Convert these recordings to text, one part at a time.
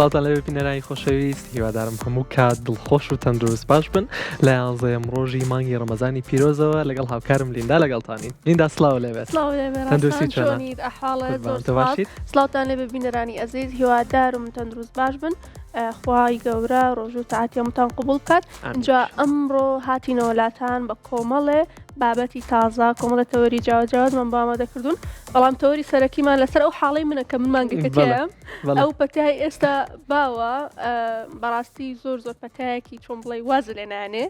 سڵاوتان لەوێ بینەرانی خۆشەویست هیوادارم هەموو کات دڵخۆش و تەندروست باش بن لە یانزەیەم ڕۆژی مانگی ڕەمەزانی پیرۆزەوە لەگەڵ هاوکارم لیندا لەگەڵتانین لیندا سڵاو لێبێت سڵاو لێبێ تەندروستی ڕاستان چۆنە؟ چۆنیت ئەحاڵت قوربان زۆر تۆ سپاس باشیت؟ سڵاوتان لێبێ بینەرانی ئەزیز هیوادارم تەندروست باش بن ئە، خوای گەورە ڕۆژ و تاعەتی هەمووتان قبوڵ بکات ئامین. ئینجا ئەمڕۆ هاتینەوە لاتان بە کۆمەڵێ بابەتی تازە کۆمەڵە تەوەری جیاوازمان بۆ ئامادە کردوون بەڵام تەوەری سەرەکیمان لەسەر ئەو حاڵەی منە کە من مانگەکە تیایە ئەو پەتای ئێستا باوە بەڕاستی زۆر زۆر پەتایەکی چۆن بڵێ واز لێ نانێ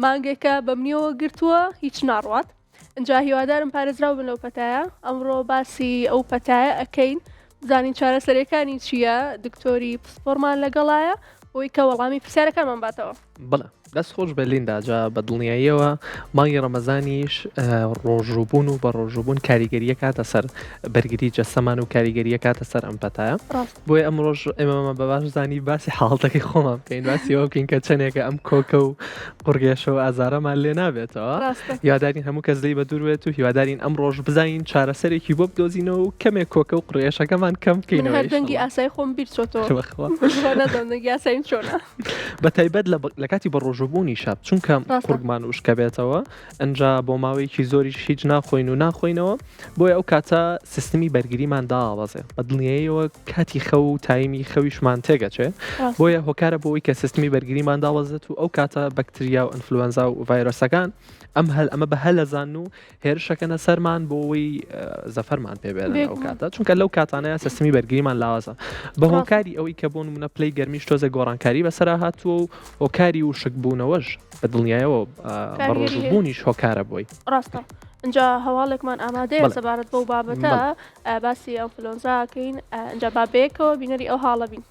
مانگێکە بە منیەوە گرتووە هیچ ناڕوات اینجا هیوادارم پارێزراو بن لەو پەتایە ئەمڕۆ باسی ئەو پەتایە ئەەکەین بزانین چارەسەرەکانی چییە دکتۆری پسپۆرمان لەگەڵایە بۆی کە وەڵامی پرسیارەکانمان باتەوە. بەڵێ دەست خۆش بێ لیندا جا بە دڵنیاییەوە مانگی ڕەمەزانیش ڕۆژووبوون و بە ڕۆژووبوون کاریگەریە کاتە سەر بەرگری جەستەمان و کاریگەریە کاتە سەر ئەم پەتایە ڕاست. بۆیە ئەمڕۆژ ئێمەمە بە باش زانی باسی حاڵەتەکەی خۆمان بکەین باسی ئەوە بکەین کە چەندێکە ئەم کۆکە و قوڕگێشە و ئازارەمان لێ نابێتەوە ڕاستە. هیوادارین هەموو کەس لێی بەدوور بێت و هیوادارین ئەمڕۆژ بزانین چارەسەرێکی بۆ بدۆزینەوە و کەمێک کۆکە و قوڕگێشەکەمان کەم من بکەینەوە هەر دەنگی ئیشەڵا. ئاسایی خۆم بیر چۆتەوە. بەخوا. نازانم دەنگی ئاساییم چۆنە. بە تایبەت لە لە کاتی بەڕۆژووبوونیشا چونکە ڕاستە. قوڕگمان وشکە بێتەوە ئەنجا بۆ ماوەیەکی زۆریش هیچ ناخۆین و ناخۆینەوە بۆیە ئەو کاتە سیستمی بەرگریمان داوەزێ بە دڵنیاییەوە کاتی خەو و تایمی خەویشمان تێگەچێ ڕاستە. بۆیە هۆکارە بۆ ئەوەی کە سیستمی بەرگریمان داوەزێت و ئەو کاتە بەکتریا و ئەنفلوەنزا و ڤایرۆسەکان ئەم هەل ئەمە بە هەلەزان و هێرشەکەنە سەرمان بۆ ئەوەی زەفەرمان پێ بێنن ئەو بێگومان. کاتە چونکە لەو کاتانەیە سیستمی بەرگریمان لاوازە بە ڕاستە. هۆکاری ئەوەی کە بۆ نمونە پلەی گەرمیش تۆزێک گۆڕانکاری بەسەرا هاتووە و هۆکاری وشکبوونەوەش بە دڵنیایەوە بە کاریگەری هەیە. ڕۆژووبوونیش هۆکارە بۆی. ڕاستە ئینجا هەواڵێکمان ئامادەیە بەڵێ. سەبارەت بەو بابەتە بەڵێ. باسی ئەنفلۆنزا ئەکەین ئینجا با بەیەکەوە بینەری ئەو هاڵە بین.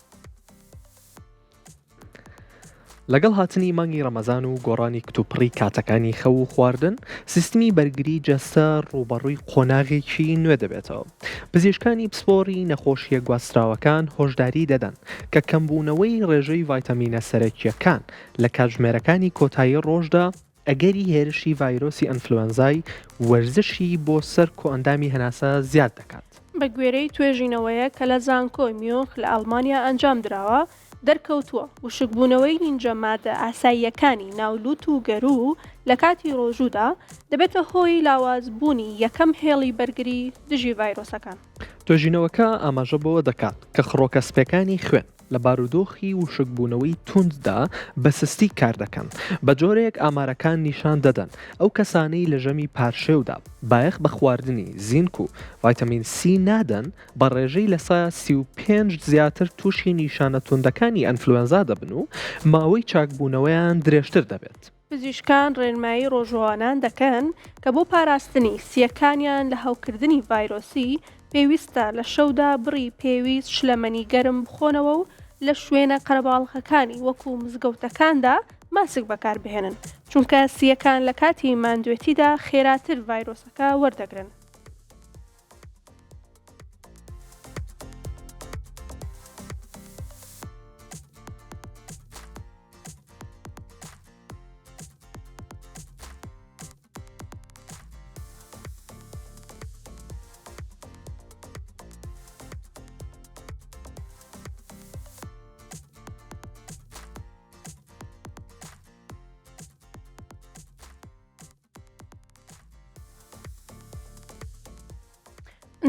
لەگەڵ هاتنی مانگی ڕەمەزان و گۆڕانی کتوپڕی کاتەکانی خەو و خواردن، سیستمی بەرگری جەستە ڕووبەڕووی قۆناغێکی نوێ دەبێتەوە. پزیشکانی پسپۆڕی نەخۆشییە گواستراوەکان هۆشداری دەدەن کە کەمبوونەوەی ڕێژەی ڤایتامینە سەرەکییەکان لە کاتژمێرەکانی کۆتایی ڕۆژدا ئەگەری هێرشی ڤایرۆسی ئەنفلوەنزای وەرزشی بۆ سەر کۆئەندامی هەناسە زیاد دەکات. بەگوێرەی توێژینەوەیەک کە لە زانکۆی میونخ لە ئەڵمانیا ئەنجامدراوە، دەرکەوتووە، وشکبوونەوەی لینجە مادە ئاساییەکانی ناو لوت و گەروو لە کاتی ڕۆژوودا، دەبێتە هۆی لاوازبوونی یەکەم هێڵی بەرگری دژی ڤایرۆسەکان. توێژینەوەکە ئاماژە بەوە دەکات کە خڕۆکە سپێکانی خوێن لە بارودۆخی وشکبوونەوەی تونددا بە سستی کاردەکەن، بە جۆرێک ئامارەکان نیشان دەدەن ئەو کەسانەی لە ژەمی پارشێودا بایەخ بە خواردنی زینک و ڤایتامین سی نادەن بە ڕێژەی 35% زیاتر تووشی نیشانە توندەکانی ئەنفلوەنزا دەبن و ماوەی چاکبوونەوەیان درێژتر دەبێت. پزیشکان ڕێنمایی ڕۆژووانان دەکەن کە بۆ پاراستنی سییەکانیان لە هەوکردنی ڤایرۆسی، پێویستە لە شەودا بڕی پێویست شلەمەنی گەرم بخۆنەوە و لە شوێنە قەرەباڵغەکانی وەکو مزگەوتەکاندا ماسک بەکاربهێنن، چونکە سییەکان لە کاتی ماندوێتیدا خێراتر ڤایرۆسەکە وەردەگرن.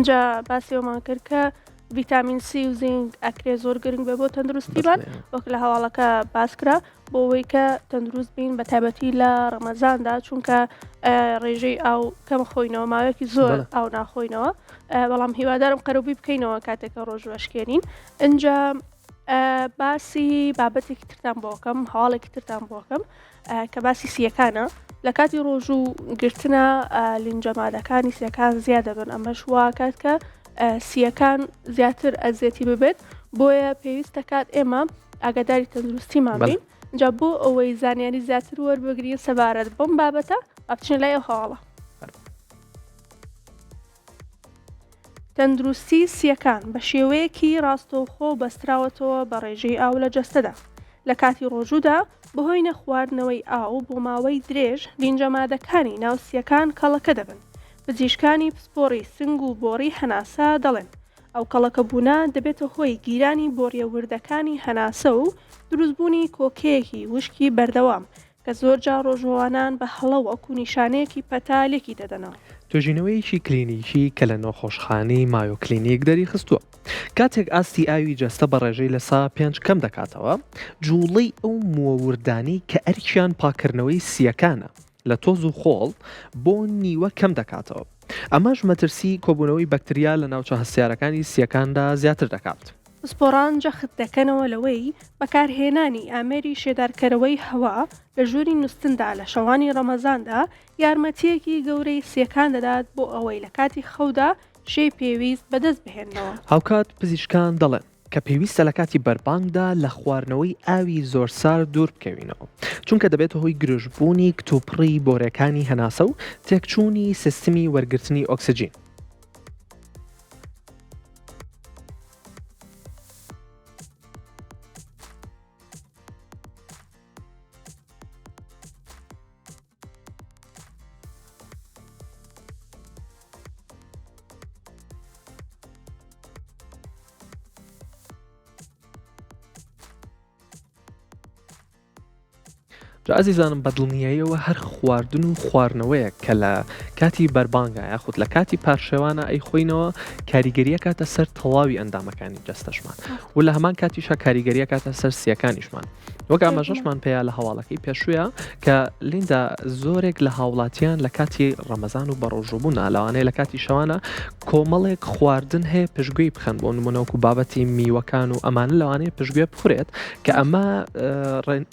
جا باسی ئەومان کرد کە ڤیتامین سی و زینک ئەکرێ زۆر گرنگ بێ بۆ تەندروستیمان وەک لە هەواڵەکە باس کرا بۆ ئەوەی کە تەندروست بین بە تایبەتی لە ڕەمەزاندا چونکە ڕێژەی ئاو کەم خۆینەوە ماوەیەکی زۆر ئاو ناخۆینەوە بەڵام هیوادارم قەرەبووی بکەینەوە کاتێکە ڕۆژ وەشکێنین ئەجا باسی بابەتێکی ترتان بۆکەم هەواڵێکی ترتان بۆکەم کە باسی سیەکانە لە کاتی ڕۆژ و گرتنە لینجەمادەکانی سیەکان زیاد دەبن ئەمەش واکات کە سیەکان زیاتر ئەزیەتی ببێت بۆیە پێویست دەکات ئێمە ئاگاداری تەندروستیمان بین جا بۆ ئەوەی زانیاری زیاتر وەربگرین سەبارەت بەم بابەتە با بچینە لای ئەو هەواڵە. تەندروستی سییەکان بە شێوەیەکی ڕاستەوخۆ بەستراوەتەوە بە ڕێژەی ئاو لە جەستەدا. لە کاتی ڕۆژوودا بەهۆی نەخواردنەوەی ئاو بۆ ماوەی درێژ لینجەمادەکانی ناو سییەکان کەڵەکە دەبن. پزیشکانی پسپۆڕی سنگ و بۆڕی هەناسە دەڵێن. ئەو کەڵەکەبوونە دەبێتە هۆی گیرانی بۆڕیە وردەکانی هەناسە و دروستبوونی کۆکەیەکی وشکی بەردەوام، کە زۆرجار ڕۆژووانان بە هەڵە وەکو نیشانەیەکی پەتا لێکی دەدەنەوە. توێژینەوەیەکی کلینیکی کە لە نەخۆشخانەی مایۆ کلینیک دەریخستووە، کاتێک ئاستی ئاوی جەستە بە ڕێژەی 5% کەم دەکاتەوە، جووڵەی ئەو مووە وردانەی کە ئەرکیان پاککردنەوەی سییەکانە لە تۆز و خۆڵ بۆ نیوە کەم دەکاتەوە، ئەمەش مەترسی کۆبوونەوەی بەکتریا لە ناوچە هەستیارەکانی سییەکاندا زیاتر دەکات. پسپۆڕان جەخت دەکەنەوە لەوەی بەکارهێنانی ئامێری شێدارکەرەوەی هەوا لە ژووری نوستندا لە شەوانی ڕەمەزاندا یارمەتییەکی گەورەی سییەکان دەدات بۆ ئەوەی لە کاتی خەودا شێی پێویست بەدەست بهێننەوە. هاوکات پزیشکان دەڵێن کە پێویستە لە کاتی بەربانگدا لە خواردنەوەی ئاوی زۆر سارد دوور بکەوینەوە، چونکە دەبێتە هۆی گرژبوونی کتوپڕی بۆرێکانی هەناسە و تێکچوونی سیستمی وەرگرتنی ئۆکسجین. جا ئازیزانم بە دڵنیاییەوە هەر خواردن و خواردنەوەیەک کە لە کاتی بەربانگا یاخود لە کاتی پارشێوانە ئەیخۆینەوە کاریگەریە کاتە سەر تەواوی ئەندامەکانی جەستەشمان و لە هەمان کاتیشا کاریگەریە کاتە سەر سیەکانیشمان وەک ئاماژەشمان پێیا لە هەواڵەکەی پێشوویا کە لیندا زۆرێک لە هاوڵاتیان لە کاتی ڕەمەزان و بەڕۆژووبوونا لەوانەیە لە کاتی شەوانە کۆمەڵێک خواردن هەیە پشتگوێی بخەن بۆ نمونە وەکو بابەتی میوەکان و ئەمانە لەوانەیە پشتگوێ بخورێت کە ئەمە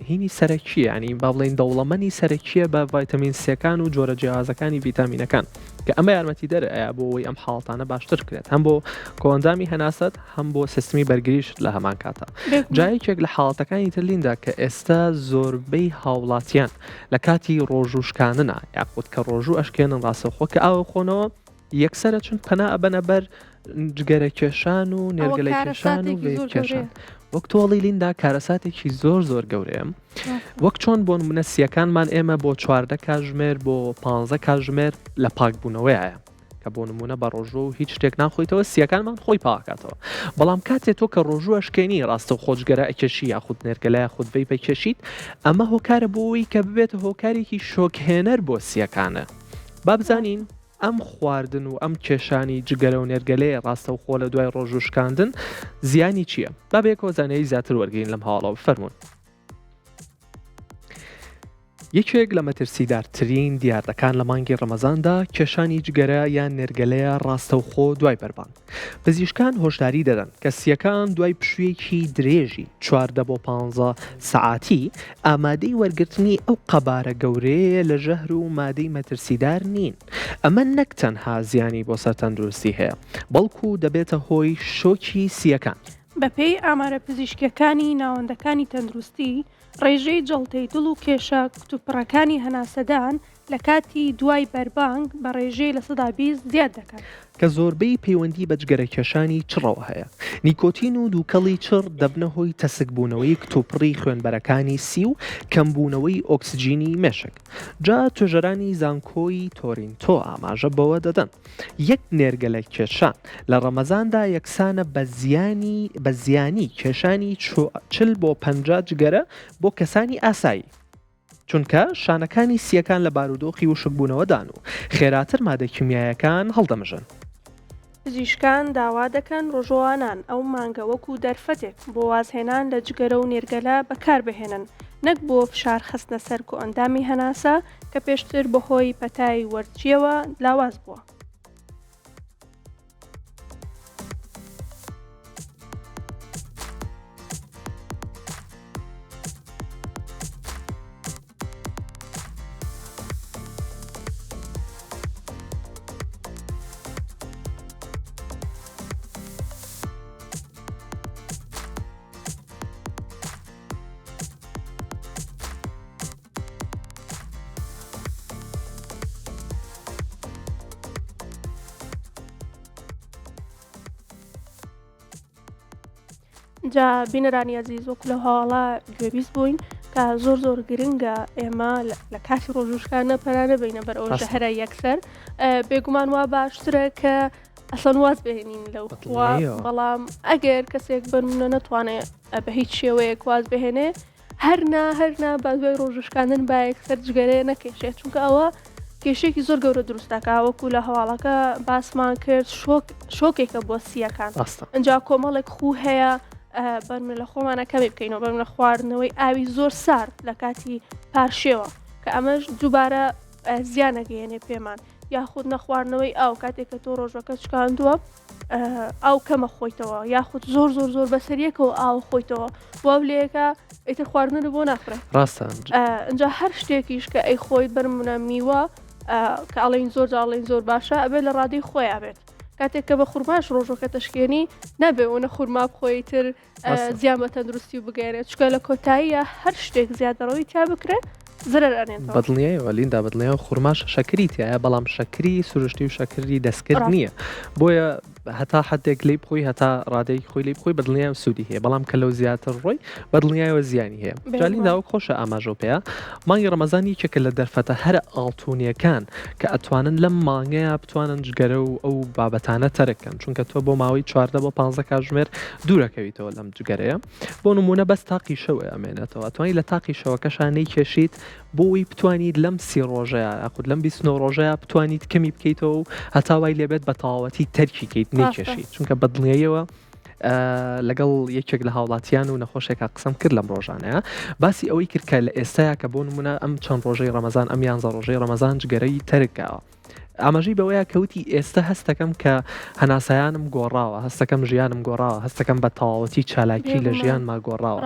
هینی سەرەکیە ینی با بڵێین دەوڵەمەنی سەرەکیە بە ڤایتەمین سیەکان و جۆرە جیاوازەکانی ڤیتامینەکان کە ئەمە یارمەتی دەر ئەیا بۆ ئەوەی ئەم حاڵەتانە باشتر بکرێت هەم بۆ کۆئەندامی هەناسەت هەم بۆ سیستمی بەرگریشت لە هەمان کاتا جا یەکێک لە حاڵەتەکانی تر لیندا کە ئێستا زۆربەی هاوڵاتیان لە کاتی ڕۆژوو شکاندنا یاخود کە ڕۆژوو ئەشکێنن ڕاستەوخۆ کە ئاوە خۆنەوە یەکسەر ئەچن پەنا ئەبەنە بەر جگەرە کێشان و نێرگەلە کێشان و vape کێشان وەک تۆڵی لیندا کارەساتێکی زۆر زۆر گەورەیە وەک چۆن بۆ نمونە سیەکانمان ئێمە بۆ 14 کاژمێر بۆ 15 کاژمێر لە پاکبوونەوەیە کە بۆ نمونە بە ڕۆژوو و هیچ شتێک ناخۆیتەوە سیەکانمان خۆی پاکاتەوە بەڵام کاتێ تۆ کە ڕۆژوو ئەشکێنی ڕاستە خۆجگەرە ئەکێشی یاخود نێرگەلە یاخود vape ئەکێشیت ئەمە هۆکارە بۆ ئەوەی کە ببێتە هۆکارێکی شۆکهێنەر بۆ سیەکانە با بزانین ئەم خواردن و ئەم کێشانی جگەرە و نێرگەلەیە ڕاستەوخۆ لە دوای ڕۆژوو شکاندن زیانی چییە؟ با بەیەکەوە زانیاری زیاتر وەرگرین لەم هەواڵەوە فەرموون. یەکێک لە مەترسیدارترین دیاردەکان لە مانگی ڕەمەزاندا کێشانی جگەرە یان نێرگەلەیە ڕاستەوخۆ دوای بەربانگ. پزیشکان هۆشداری دەدەن کە سییەکان دوای پشوویەکی درێژی 14 بۆ 15 سەعاتی ئامادەی وەرگرتنی ئەو قەبارە گەورەیە لە ژەهر و مادەی مەترسیدار نین. ئەمە نەک تەنها زیانی بۆ سەر تەندروستی هەیە، بەڵکو دەبێتە هۆی شۆکی سییەکان. بەپێی ئامارە پزیشکییەکانی ناوەندەکانی تەندروستی، ڕێژەی جەڵتەی دڵ و کێشە کتوپڕەکانی هەناسەدان لە کاتی دوای بەربانگ بە ڕێژەی 20% زیاد دەکات. کە زۆربەی پەیوەندی بە جگەرەکێشانی چڕەوە هەیە. نیکۆتین و دووکەڵی چڕ دەبنە هۆی تەسکبوونەوەی کتوپڕی خوێنبەرەکانی سی و کەمبوونەوەی ئۆکسجینی مێشک. جا توێژەرانی زانکۆی تۆرینتۆ ئاماژە بەوە دەدەن، یەک نێرگەلە کێشان لە ڕەمەزاندا یەکسانە بە زیانی بە زیانی کێشانی 40 بۆ 50 جگەرە بۆ کەسانی ئاسایی. چونکە شانەکانی سییەکان لە بارودۆخی وشکبوونەوەدان و خێراتر مادە کیمیایەکان هەڵدەمژن. پزیشکان داوا دەکەن ڕۆژووانان ئەو مانگە وەکو دەرفەتێک بۆ وازهێنان لە جگەرە و نێرگەلە بەکاربهێنن نەک بۆ فشار خستنە سەر کۆئەندامی هەناسە کە پێشتر بەهۆی پەتای وەرزشییەوە لاواز بووە. جا بینەرانی ئەزیز وەکو لەو هەواڵە گوێبیست بووین کە زۆر زۆر گرنگە ئێمە لە کاتی ڕۆژوشکانە پەرانە بینە بەر ئەو ژەهرە یەکسەر بێگومان وا باشترە کە. ئەسڵەن واز بهێنین لەو خووە بەڵام ئەگەر کەسێک بەرمونە نەتوانێت بە هیچ شێوەیەک واز بهێنێ هەر نا هەر نا با دوای ڕۆژوشکاندن با یەکسەر جگەرەیە نەکێشێت چونکە ئەوە کێشێکی زۆر گەورە دروست دەکا وەکو لە هەواڵەکە باسمان کرد شۆک شۆکێکە بۆ سییەکان ڕاستە. ئینجا کۆمەڵێک خوو هەیە بەرمە لە خۆمانە کەمی بکەینەوە بەرمە خواردنەوەی ئاوی زۆر سارد لە کاتی پارشێوە کە ئەمەش دووبارە زیانەگەیەنێ پێمان یاخود نەخواردنەوەی ئاو کاتێک کە تۆ ڕۆژەکە شکاندووە ئاو کەمە خۆیتەوە یاخود زۆر زۆر زۆر بەسەر یەکەوە ئاو خۆیتەوە واو لەیەکە ئیتر خواردنە بۆ ناخرێ ڕاستە ئەجا هەر شتێکیش کە ئەی خۆیت بەرمونە میوە کە ئەڵین زۆر جاڵین زۆر باشە ئەبێت لە ڕادەی خۆیان بێت کاتێک کە بە خورماش ڕۆژەکە تەشکێنی نابێ ئەوە خورما بخۆی تر زیان بە تەندروستی و بگەێنێت چکە لە کۆتاییە هەر شتێک زیادەڕەوی تیا بکرێت زەرەر ئەنێتەوە. بەدڵنیایەوە لیندا بەدڵنیایەوە خورماش شەکری تیایە بەڵام شەکری سروشتی و شەکری دەستکرد نییە بۆیە هەتا حدێک لی بخۆی هەتا ڕادەیەکی خۆی لی بخۆی بەدڵنیایەوە سوودی هەیە بەڵام کە لەو زیاتر ڕۆی بەدڵنیایەوە زیانی هەیە جا لیندا وەک خۆشە ئاماژەو پێیە مانگی ڕەمەزان یەکێکە لە دەرفەتە هەرە ئاڵتونیەکان کە ئەتوانن لەم مانگەیا بتوانن جگەرە و ئەو بابەتانە تەرک کەن چونکە تۆ بۆ ماوەی 14 بۆ 15 کاتژمێر دوورەکەویتەوە لەم جگەرەیە بۆ نمونە بەس تاقی شەوێ ئەمێنێتەوە ئەتوانی لە تاقی شەوەکەشا نەیکێشیت بۆ ئەوەی بتوانیت لەم سی ڕۆژەیا یاخود لەم 29 ڕۆژەیا بتوانیت کەمی بکەیتەوە و هەتا وای لێبێت بە تەواوەتی تەرکی کەیت نەیکێشیت چونکە بەدڵنیاییەوە لەگەڵ یەکێک لە هاوڵاتیان و نەخۆشێکا قسەم کرد لەم ڕۆژانەیە باسی ئەوەی کرد کە لە ئێستایا کە بۆ نمونە ئەم چەند ڕۆژەی ڕەمەزان ئەم یانزە ڕۆژەی ڕەمەزان جگەرەی تەرکاوە ئاماژەی بەوەیە کە وتی ئێستە هەستەکەم کە هەناسەیانم گۆڕاوە هەستەکەم ژیانم گۆڕاوە هەستەکەم بە تەواوەتی چالاکی لە ژیانما گۆڕاوە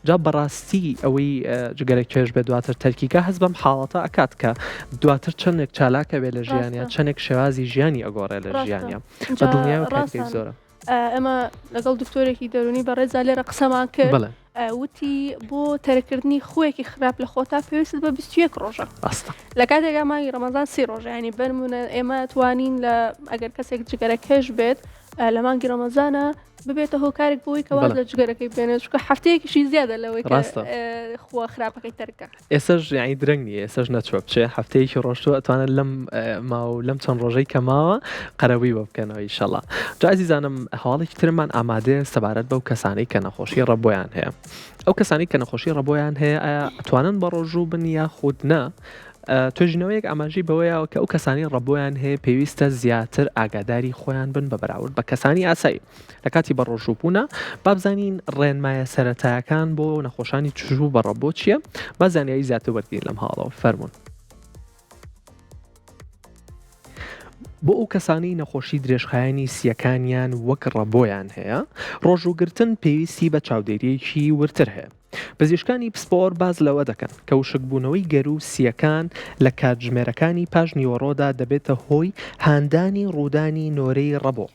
جا بەڕاستی ئەوەی جگەرە کێش بێ دواتر تەرکیکە هەست بەم حاڵەتە ئەکات کە دواتر چەندێک چالاکە بێ لە ژیانیا چەندێک شێوازی ژیانی ئەگۆڕێ لە ژیانیا بە دڵنیایەوە کاریگەری زۆرە. ئێمە لەگەڵ دکتۆرێکی دەرونی بەڕێزا لێرە قسەمان کرد وتی بۆ تەرکردنی خویەکی خراپ لە خۆتا پێویست بە 21 ڕۆژە ڕاستە لە کاتێکا مانگی ڕەمەزان سی ڕۆژە ینی بەرمونە ئێمە توانین لە ئەگەر کەسێک جگەرە کێش بێت لە مانگی ڕەمەزانە ببێتە هۆکارێک بۆی کە واز لە جگەرەکەی بێنێت چونکە هەفتەیەکیشی زیادە لەوەی ڕاستە خووە خراپەکەی تەرکە. ئێستاش یانی درەنگ نییە ئێستاش نەچووە بچێ هەفتەیەکی ڕۆشتووە ئەتوانن لەم ماوە و لەم چەند ڕۆژەی کە ماوە قەرەبووی بۆ بکەنەوە ئیشەڵا جا ئازیزانم هەواڵێکی ترمان ئامادەیە سەبارەت بەو کەسانەی کە نەخۆشی ڕەبۆیان هەیە ئەو کەسانی کە نەخۆشی ڕەبۆیان هەیە ئایا ئەتوانن بە ڕۆژوو بن یاخود نا توێژینەوەیەک ئاماژەی بەوەیەوە کە ئەو کەسانی ڕەبۆیان هەیە پێویستە زیاتر ئاگاداری خۆیان بن بە بەراورد بە کەسانی ئاسایی لە کاتی بەڕۆژووبوونە با بزانین ڕێنمایە سەرەتایەکان بۆ نەخۆشانی توشبوو بە ڕەبۆ چییە؟ با زانیاری زیاتر وەرگرین لەم هەواڵەوە فەرموون. بۆ ئەو کەسانەی نەخۆشی درێژخایەنی سییەکانیان وەک ڕەبۆیان هەیە، ڕۆژووگرتن پێویستی بە چاودێرییەکی وردتر هەیە. پزیشکانی پسپۆر باس لەوە دەکەن کە وشکبوونەوەی گەروو و سییەکان لە کاتژمێرەکانی پاش نیوەڕۆدا دەبێتە هۆی هاندانی ڕوودانی نۆرەی ڕەبۆ.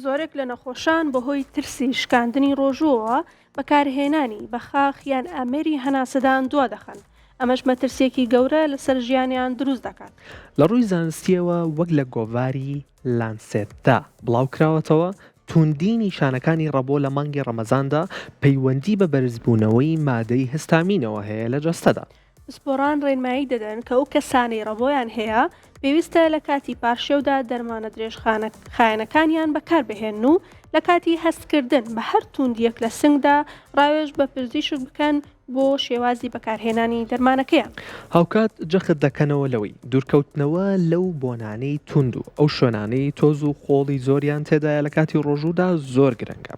زۆرێک لە نەخۆشان بەهۆی ترسی شکاندنی ڕۆژووەوە بەکارهێنانی بەخاخ یان ئامێری هەناسەدان دوادەخەن، ئەمەش مەترسییەکی گەورە لەسەر ژیانیان دروست دەکات. لە ڕووی زانستییەوە وەک لە گۆڤاری لانسێتدا بڵاوکراوەتەوە، توندی نیشانەکانی ڕەبۆ لە مانگی ڕەمەزاندا پەیوەندی بە بەرزبوونەوەی مادەی هستامینەوە هەیە لە جەستەدا. پسپۆڕان ڕێنمایی دەدەن کە ئەو کەسانەی ڕەبۆیان هەیە پێویستە لە کاتی پارشێودا دەرمانە درێژخایەنەکانیان بەکاربهێنن و لە کاتی هەستکردن بە هەر توندییەک لە سنگدا ڕاوێژ بە پزیشک بکەن بۆ شێوازی بەکارهێنانی دەرمانەکەیان. هاوکات جەخت دەکەنەوە لەوەی دوورکەوتنەوە لەو بۆنانەی توند و ئەو شوێنانەی تۆز و خۆڵی زۆریان تێدایە لە کاتی ڕۆژوودا زۆر گرنگە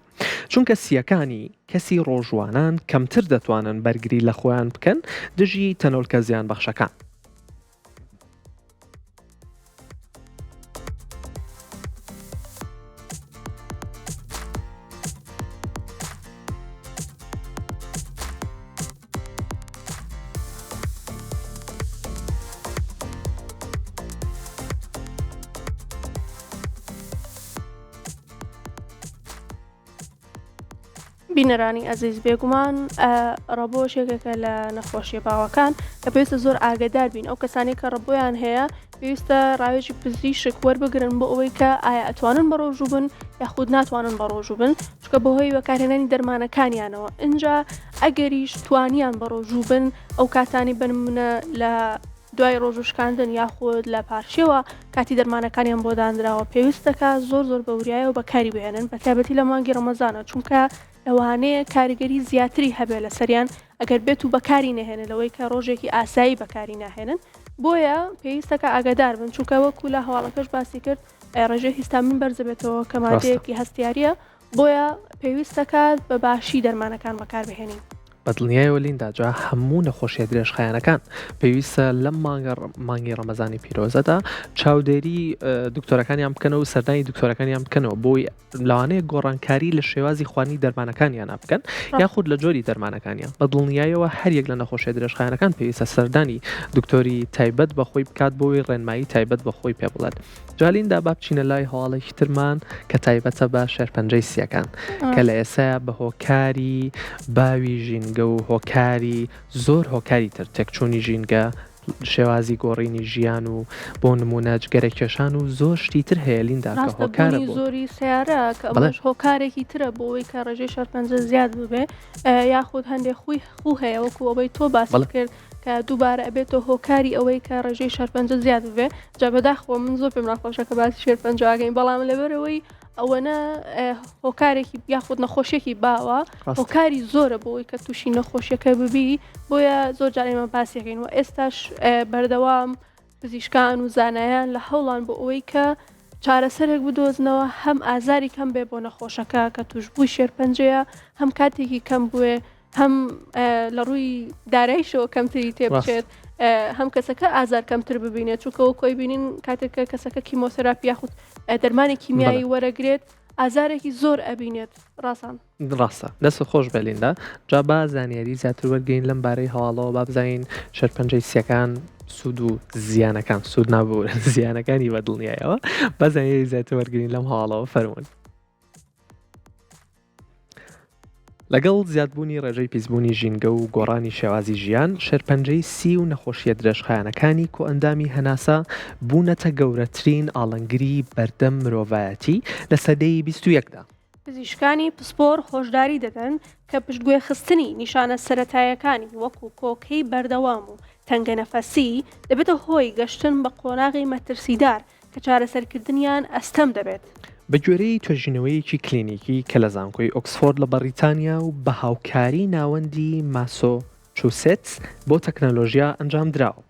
چونکە سییەکانی کەسی ڕۆژووانان کەمتر دەتوانن بەرگری لە خۆیان بکەن دژی تەنۆلکە زیانبەخشەکان. بینەرانی ئەزیز بێگومان ڕەبۆش یەکێکە لە نەخۆشیە باوەکان کە پێویستە زۆر ئاگدار بین ئەو کەسانی کە ڕەبۆیان هەیە پێویستە ڕاوێژی پزیشک وەربگرن بۆ ئەوەی کە ئایا ئەتوانن بە ڕۆژوو بن یاخود ناتوانن بە ڕۆژوو بن چکە بەهۆی بەکارهێنانی دەرمانەکانیانەوە ئینجا ئەگەریش توانیان بە ڕۆژوو بن ئەو کاتانی بنمونە لە. دوای ڕۆژوو شکاندن یاخود لە پارشێوە کاتی دەرمانەکانیان بۆ دانراوە پێویست دەکات زۆر زۆر بە وریایەوە بەکاری بهێنن بە تایبەتی لە مانگی ڕەمەزانە چونکە لەوانەیە کاریگەری زیاتری هەبێت لەسەریان ئەگەر بێت و بەکاری نەهێنن لەوەی کە ڕۆژێکی ئاسایی بەکاری ناهێنن بۆیە پێویستە کە ئاگادار بن چونکە وەکو لە هەواڵەکەش باسی کرد ڕێژەی هیستامین بەرزەبێتەوە کە مادەیەکی هەستیاریە بۆیە پێویست دەکات بە باشی دەرمانەکان بەکاربهێنین. بە دڵنیایەوە لیندا جا هەموو نەخۆشیە درێژخایەنەکان پێویستە لەم مانگە مانگی ڕەمەزانی پیرۆزەدا چاودێری دکتۆرەکانیان بکەنەوە و سەردانی دکتۆرەکانیان بکەنەوە بۆی لەوانەیە گۆڕانکاری لە شێوازی خواردنی دەرمانەکانیانە بکەن یاخود لە جۆری دەرمانەکانیان بە دڵنیایەوە هەر یەک لە نەخۆشیە درێژخایەنەکان پێویستە سەردانی دکتۆری تایبەت بە خۆی بکات بۆی ڕێنمایی تایبەت بە خۆی پێ بڵێت جا لیندا با بچینە لای هەواڵێکی ترمان کە تایبەتە بە شێرپەنجەی سیەکان کە لە ئێسایا بە هۆکاری باوی ژینگە و هۆکاری زۆر هۆکاری تر تێکچوونی ژینگە شێوازی گۆڕینی ژیان و بۆ نمونە جگەرە کێشان و زۆر شتی تر هەیە لیندا کە هۆکارە بۆ زۆری سیارە کە ئەمەش هۆکارێکی ترە بۆ ئەوەی کە ڕێژەی شێرپەنجە زیاد ببێ یاخود هەندێک خوی خوو هەیە وەکو ئەوەی تۆ باست کرد کە دووبارە ئەبێتە هۆکاری ئەوەی کە ڕێژەی شێرپەنجە زیاد ببێ جا بەداخەوە من زۆر پێم ناخۆشە کە باسی شێرپەنجە ئەکەین بەڵام لەبەرەوەی ئەوەنە هۆکارێکی یاخود نەخۆشیێکی باوە هۆکاری زۆرە بۆی کە تووشی نەخۆشیەکە ببی بۆیە زۆر جار ئێمە باسیەکەین و ئێستاش بەردەوام پزیشکان و زانایان لە هەوڵان بۆ ئەوەی کە چارەسەرێک بدۆزنەوە هەم ئازاری کەم بێ بۆ نەخۆشەکە کە توشببووی شێرپەنجەیە هەم کاتێکی کەم بوێ هەم لە ڕووی دارایشەوە کەمتری تێبچێت هەم کەسەکە ئازار کەمتر ببینێت چونکەەوە کۆی بینین کاتێک کە کەسەکە کیمۆسەراپی یاخود دەرمانی کیمیایی وەرەگرێت ئازارێکی زۆر ئەبینێت ڕاستان ڕاستە دەست خۆش بێ لیندا جا با زانیاری زیاتر وەرگین لەم بارەی هەواڵەوە با بزانین شێرپەنجەی سیەکان سوود و زیانەکان سوود نابوورن زیانەکانی بە دڵنیایەوە با زانیاری زیاتر وەرگین لەم هەواڵەوە فەرمونون. لەگەڵ زیادبوونی ڕێژەی پیسبوونی ژینگە و گۆڕانی شێوازی ژیان، شێرپەنجەی سی و نەخۆشییە درێژخایەنەکانی کۆئەندامی هەناسە بوونەتە گەورەترین ئاڵنگری بەردەم مرۆڤایەتی لە سەدەی 21 دا. پزیشکانی پسپۆڕ هۆشداری دەدەن کە پشتگوێخستنی نیشانە سەرەتایەکانی وەکو کۆکەی بەردەوام و تەنگەنەفەسی دەبێتە هۆی گەشتن بە قۆناغی مەترسیدار کە چارەسەرکردنیان ئەستەم دەبێت. بەگوێرەی توێژینەوەیەکی کلینیکی کە لە زانکۆی ئۆکسفۆرد لە بەڕیتانیا و بە هاوکاری ناوەندی ماسۆچوسێتس بۆ تەکنەلۆژیا ئەنجامدراوە،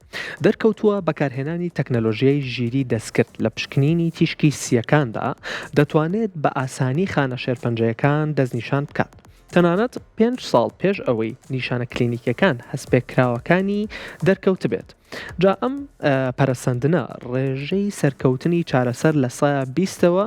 دەرکەوتووە بەکارهێنانی تەکنەلۆژیای ژیری دەستکرد لە پشکنینی تیشکی سییەکاندا دەتوانێت بە ئاسانی خانە شێرپەنجەیەکان دەستنیشان بکات تەنانەت پێنج ساڵ پێش ئەوەی نیشانە کلینیکیەکان هەستپێکراوەکانی دەرکەوتبێت. جا ئەم پەرەسەندنە ڕێژەی سەرکەوتنی چارەسەر لە سەیا بیستەوە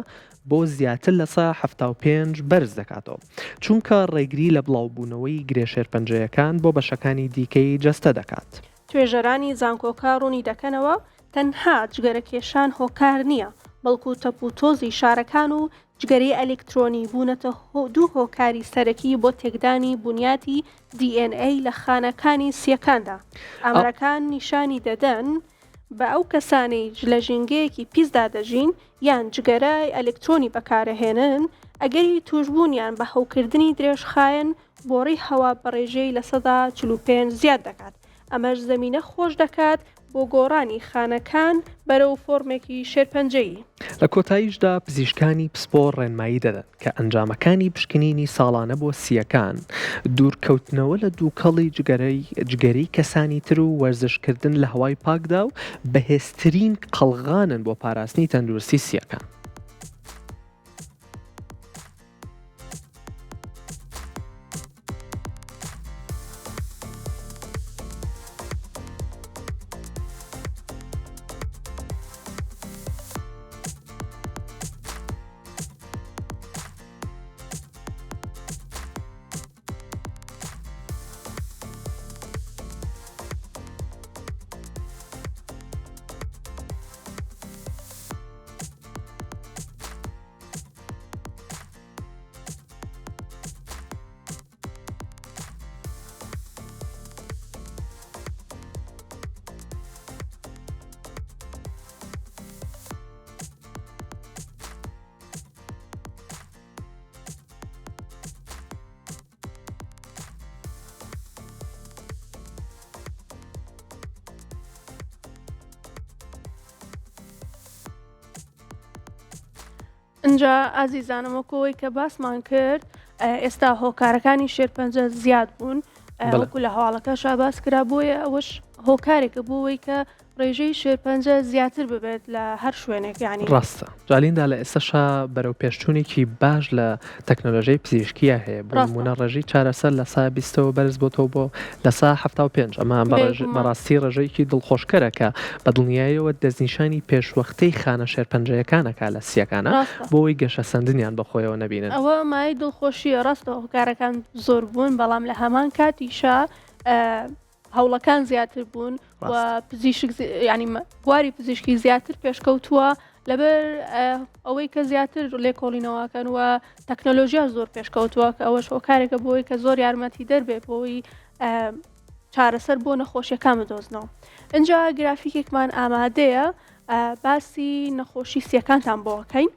بۆ زیاتر لە سەیا 75 بەرز دەکاتەوە، چونکە ڕێگری لە بڵاوبوونەوەی گرێ شێرپەنجەیەکان بۆ بەشەکانی دیکەی جەستە دەکات. توێژەرانی زانکۆکە ڕوونی دەکەنەوە، تەنها جگەرەکێشان هۆکار نییە، بەڵکو تەپوتۆزی شارەکان و جگەرەی ئەلیکترۆنی بوونەتە دوو هۆکاری سەرەکی بۆ تێکدانی بونیاتی DNA لە خانەکانی سییەکاندا. ئامارەکان نیشانی دەدەن بە ئەو کەسانەی لە ژینگەیەکی پیسدا دەژین یان جگەرەی ئەلیکترۆنی بەکارەهێنن، ئەگەری تووشبوونیان بە هەوکردنی درێژخایەن بۆڕی هەوا بە ڕێژەی 45% زیاد دەکات. ئەمەش زەمینە خۆش دەکات بۆ گۆڕانی خانەکان بەرەو فۆرمێکی شێرپەنجەیی. لە کۆتاییشدا پزیشکانی پسپۆڕ ڕێنمایی دەدەن کە ئەنجامەکانی پشکنینی ساڵانە بۆ سییەکان، دوورکەوتنەوە لە دووکەڵی جگەرەی کەسانی تر و وەرزشکردن لە هەوای پاکدا و بەهێزترین قەڵغانن بۆ پاراستنی تەندروستی سییەکان. ئینجا ئازیزانم وەکو ئەوەی کە باسمان کرد ئێستا هۆکارەکانی شێرپەنجە زیاد بوون وەکو لە هەواڵەکەشا باس کرا بۆیە ئەوەش هۆکارێکە بۆ ئەوەی کە ڕێژەی شێرپەنجە زیاتر ببێت لە هەر شوێنێک یانی. ڕاستە جالیندا لە ئێستاشا بەرەو پێشچوونێکی باش لە تەکنەلۆژیای پزیشکییا هەیە بۆ نموونە ڕێژەی چارەسەر لە سا بیستەوە بەرز بۆتەوە بۆ لە سا 75 ئەمە بەڕاستی ڕێژەیەکی دڵخۆشکەرە کە بە دڵنیاییەوە دەستنیشانی پێشوەختەی خانە شێرپەنجەیەکان ئەکا لە سییەکانا بۆ ئەوەی گەشەسەندنیان بە خۆیەوە نەبینن. ئەوە مایەی دڵخۆشییە ڕاستە هۆکارەکان زۆر بوون بەڵام لە هەمان کاتیشا هەوڵەکان زیاتر بوون و پزیشک ینی بواری پزیشکی زیاتر پێشکەوتووە لەبەر ئەوەی کە زیاتر لێکۆڵینەوەکەن و تەکنەلۆژیا زۆر پێشکەوتووە کە ئەوەش هۆکارێکە بۆی کە زۆر یارمەتی دەربێ بۆی چارەسەر بۆ نەخۆشیەکان بدۆزنەوە اینجا گرافیکێکمان ئامادەیە باسی نەخۆشی سیەکانتان بۆکەین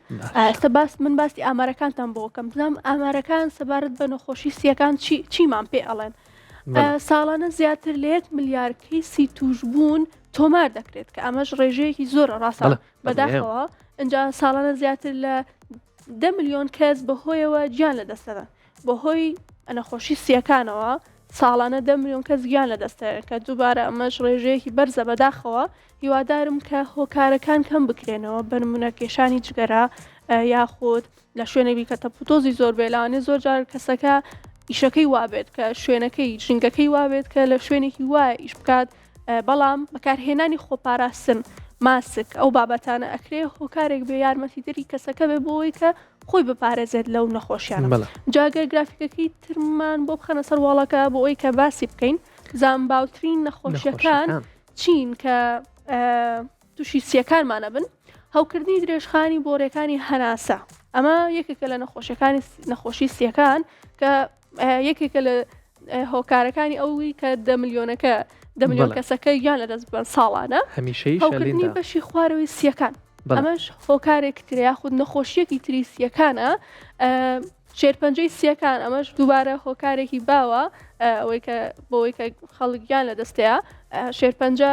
ئێستا باس من باسی ئامارەکانتان بۆکەم بزانام ئامارەکان سەبارەت بە نەخۆشی سیەکان چی چیمان پێ ئەڵێن ساڵانە زیاتر لە یەک ملیار کەیسی توشبوون تۆمار دەکرێت کە ئەمەش ڕێژەیەکی زۆرە ڕاستە بەداخەوە ئینجا ساڵانە زیاتر لە دە ملیۆن کەس بەهۆیەوە گیان لەدەست دەدەن بەهۆی نەخۆشی سیەکانەوە ساڵانە دە ملیۆن کەس گیان لەدەست دەدەن کە دووبارە ئەمەش ڕێژەیەکی بەرزە بەداخەوە هیوادارم کە هۆکارەکان کەم بکرێنەوە بەنمونە کێشانی جگەرە یاخود لە شوێنێک بی کە تەپوتۆزی زۆر بێ لەوانەیە زۆر جار کەسەکە ئیشەکەی وابێت کە شوێنەکەی ژینگەکەی وابێت کە لە شوێنێکی وایە ئیش بکات بەڵام بەکارهێنانی خۆپاراستن ماسک ئەو بابەتانە ئەکرێ هۆکارێک بێ یارمەتیدەری کەسەکە بێ بۆ ئەوەی کە خۆی بپارێزێت لەو نەخۆشیانە جاگەر گرافیکەکەی ترمان بۆ بخەنە سەر واڵەکە بۆ ئەوی کە باسی بکەین زانباوترین نەخۆشیەکان چین کە تووشی سیەکانمان ئەبن، هەوکردنی درێژخانی بۆڕیەکانی هەناسە، ئەمە یەکێکە لە نەخۆشیەکانی نەخۆشی سیەکان کە یەکێکە لە هۆکارەکانی ئەوی کە دە ملیۆنەکە دە ملیۆن کەسەکە گیان لەدەست ببەن ساڵانە هەمیشەی هەوکردنی بەشی خوارەوەی سیەکان ئەمەش هۆکارێک ترە یاخود نەخۆشیەکی تری سیەکانە شێرپەنجەی سییەکان، ئەمەش دووبارە هۆکارێکی باوە ئەوەی کە بۆی کە خەڵک گیان لە دەستەیە شێرپەنجە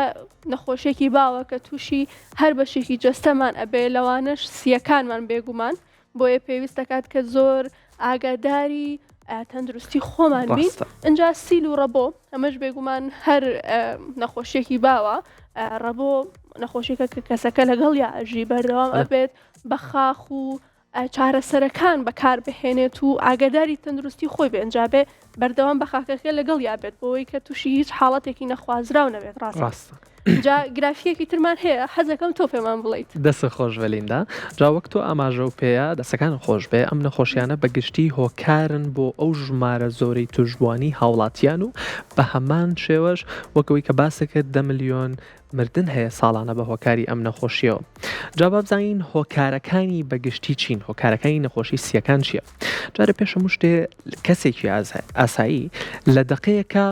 نەخۆشیێکی باوە کە تووشی هەر بەشێکی جەستەمان ئەبێ لەوانەش سییەکانمان بێگومان بۆیە پێویست دەکات کە زۆر ئاگاداری تەندروستی خۆمان بین ئینجا سیل و ڕەبۆ ئەمەش بێگومان هەر نەخۆشیێکی باوە ڕەبۆ نەخۆشیەکە کە کەسەکە لەگەڵ یا ئەژی بەردەوام ئەبێت بە خاخ و چارەسەرەکان بەکاربهێنێت و ئاگاداری تەندروستی خۆی بێ ئەنجا بێ بەردەوام بە خاکەکە لەگەڵیا بێت بۆ ئەوەی کە تووشی هیچ حاڵەتێکی نەخوازراو نەبێت ڕاستە ڕاستە. جا گرافیکێکی ترمان هەیە حەزەکەم تۆ پێمان بڵێیت. دەستت خۆش بێ لیندا. جا وەک تۆ ئاماژەو پێیا دەستەکانت خۆش بێ ئەم نەخۆشیانە بە گشتی هۆکارن بۆ ئەو ژمارە زۆرەی توشبوانی هاوڵاتیان و بە هەمان شێوەش وەک ئەوەی کە باست کرد دە ملیۆن مردن هەیە ساڵانە بە هۆکاری ئەم نەخۆشیەوە. جا با بزانین هۆکارەکانی بە گشتی چین، هۆکارەکانی نەخۆشی سییەکان چییە؟ جارێ پێش هەموو شتێ کەسێکی ئاسایی لە دەقەیەکا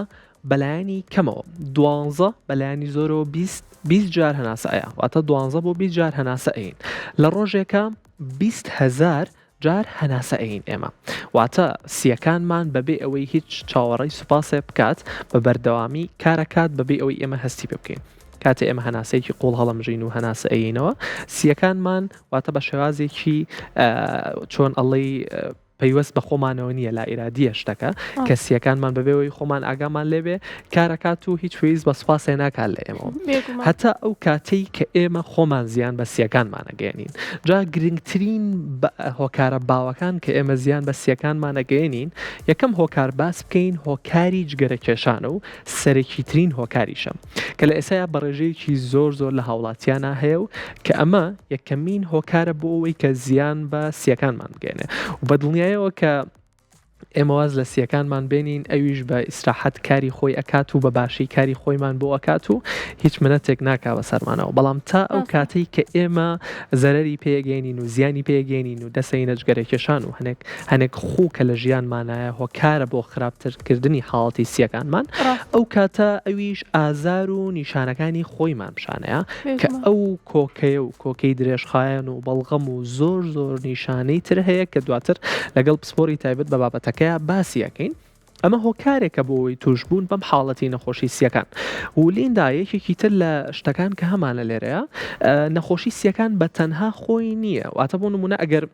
بەلایەنی کەمەوە دوانزە بەلایەنی زۆرەوە 20 20 جار هەناسە ئەیا واتە دوانزە بۆ 20 جار هەناسە ئەین لە ڕۆژێکا 20 هەزار جار هەناسە ئەیین ئێمە واتە سیەکانمان بەبێ ئەوەی هیچ چاوەڕێی سوپاسێ بکات بە بەردەوامی کارەکات بەبێ ئەوەی ئێمە هەستی پێ بکەین کاتێ ئێمە هەناسەیەکی قوڵ هەڵەمژین و هەناسە ئەیینەوە سیەکانمان واتە بە شێوازێکی چۆن ئەڵێی پەیوەست بە خۆمانەوە نییە لا ئیرادیە شتەکە کە سیەکانمان بەبێەوەی خۆمان ئاگامان لێبێ کارەکات و هیچ پێویست بە سوپاسێ ناکات لە ئێمەوە هەتا ئەو کاتەی کە ئێمە خۆمان زیان بە سیەکانمان ئەگەیەنین جا گرنگترین هۆکارە باوەکان کە ئێمە زیان بە سیەکانمان ئەگەیەنین یەکەم هۆکار باس بکەین هۆکاری جگەرە کێشانە و سەرەکیترین هۆکاریشە کە لە ئێسایا بە ڕێژەیەکی زۆر زۆر لە هاوڵاتیانە هەیە و کە ئەمە یەکەمین هۆکارە بۆ ئەوەی کە زیان بە سیەکانمان بگەێنێ و بە دڵنیایەوە کە ئێمە واز لە سیەکانمان بێنین ئەویش بە ئیسراحەت کاری خۆی ئەکات و بە باشی کاری خۆیمان بۆ ئەکات و هیچ منەتێک ناکا بەسەرمانەوە بەڵام تا ئەو کاتەی کە ئێمە زەرەری پێگەینین و زیانی پێگەینین و دەسەینە جگەرە کێشان و هەنێک هەنێک خوو کە لە ژیانمانایە هۆکارە بۆ خراپترکردنی حاڵەتی سیەکانمان ئەو کاتە ئەویش ئازار و نیشانەکانی خۆیمان پیشانەیە کە ئەو کۆکەیە و کۆکەی درێژخایەن و بەڵغەم و زۆر زۆر نیشانەی تر هەیە کە دواتر لەگەڵ پسپۆری تایبەت بە بابەتەکەیا باسی ئەکەین ئەمە هۆکارێکە بۆ ئەوەی توشبوون بەم حاڵەتی نەخۆشی سیەکان و لیندا یەکێکی تر لە شتەکان کە هەمانە لێرەیە نەخۆشی سیەکان بە تەنها خۆی نییە واتە بۆ نمونە ئەگەر.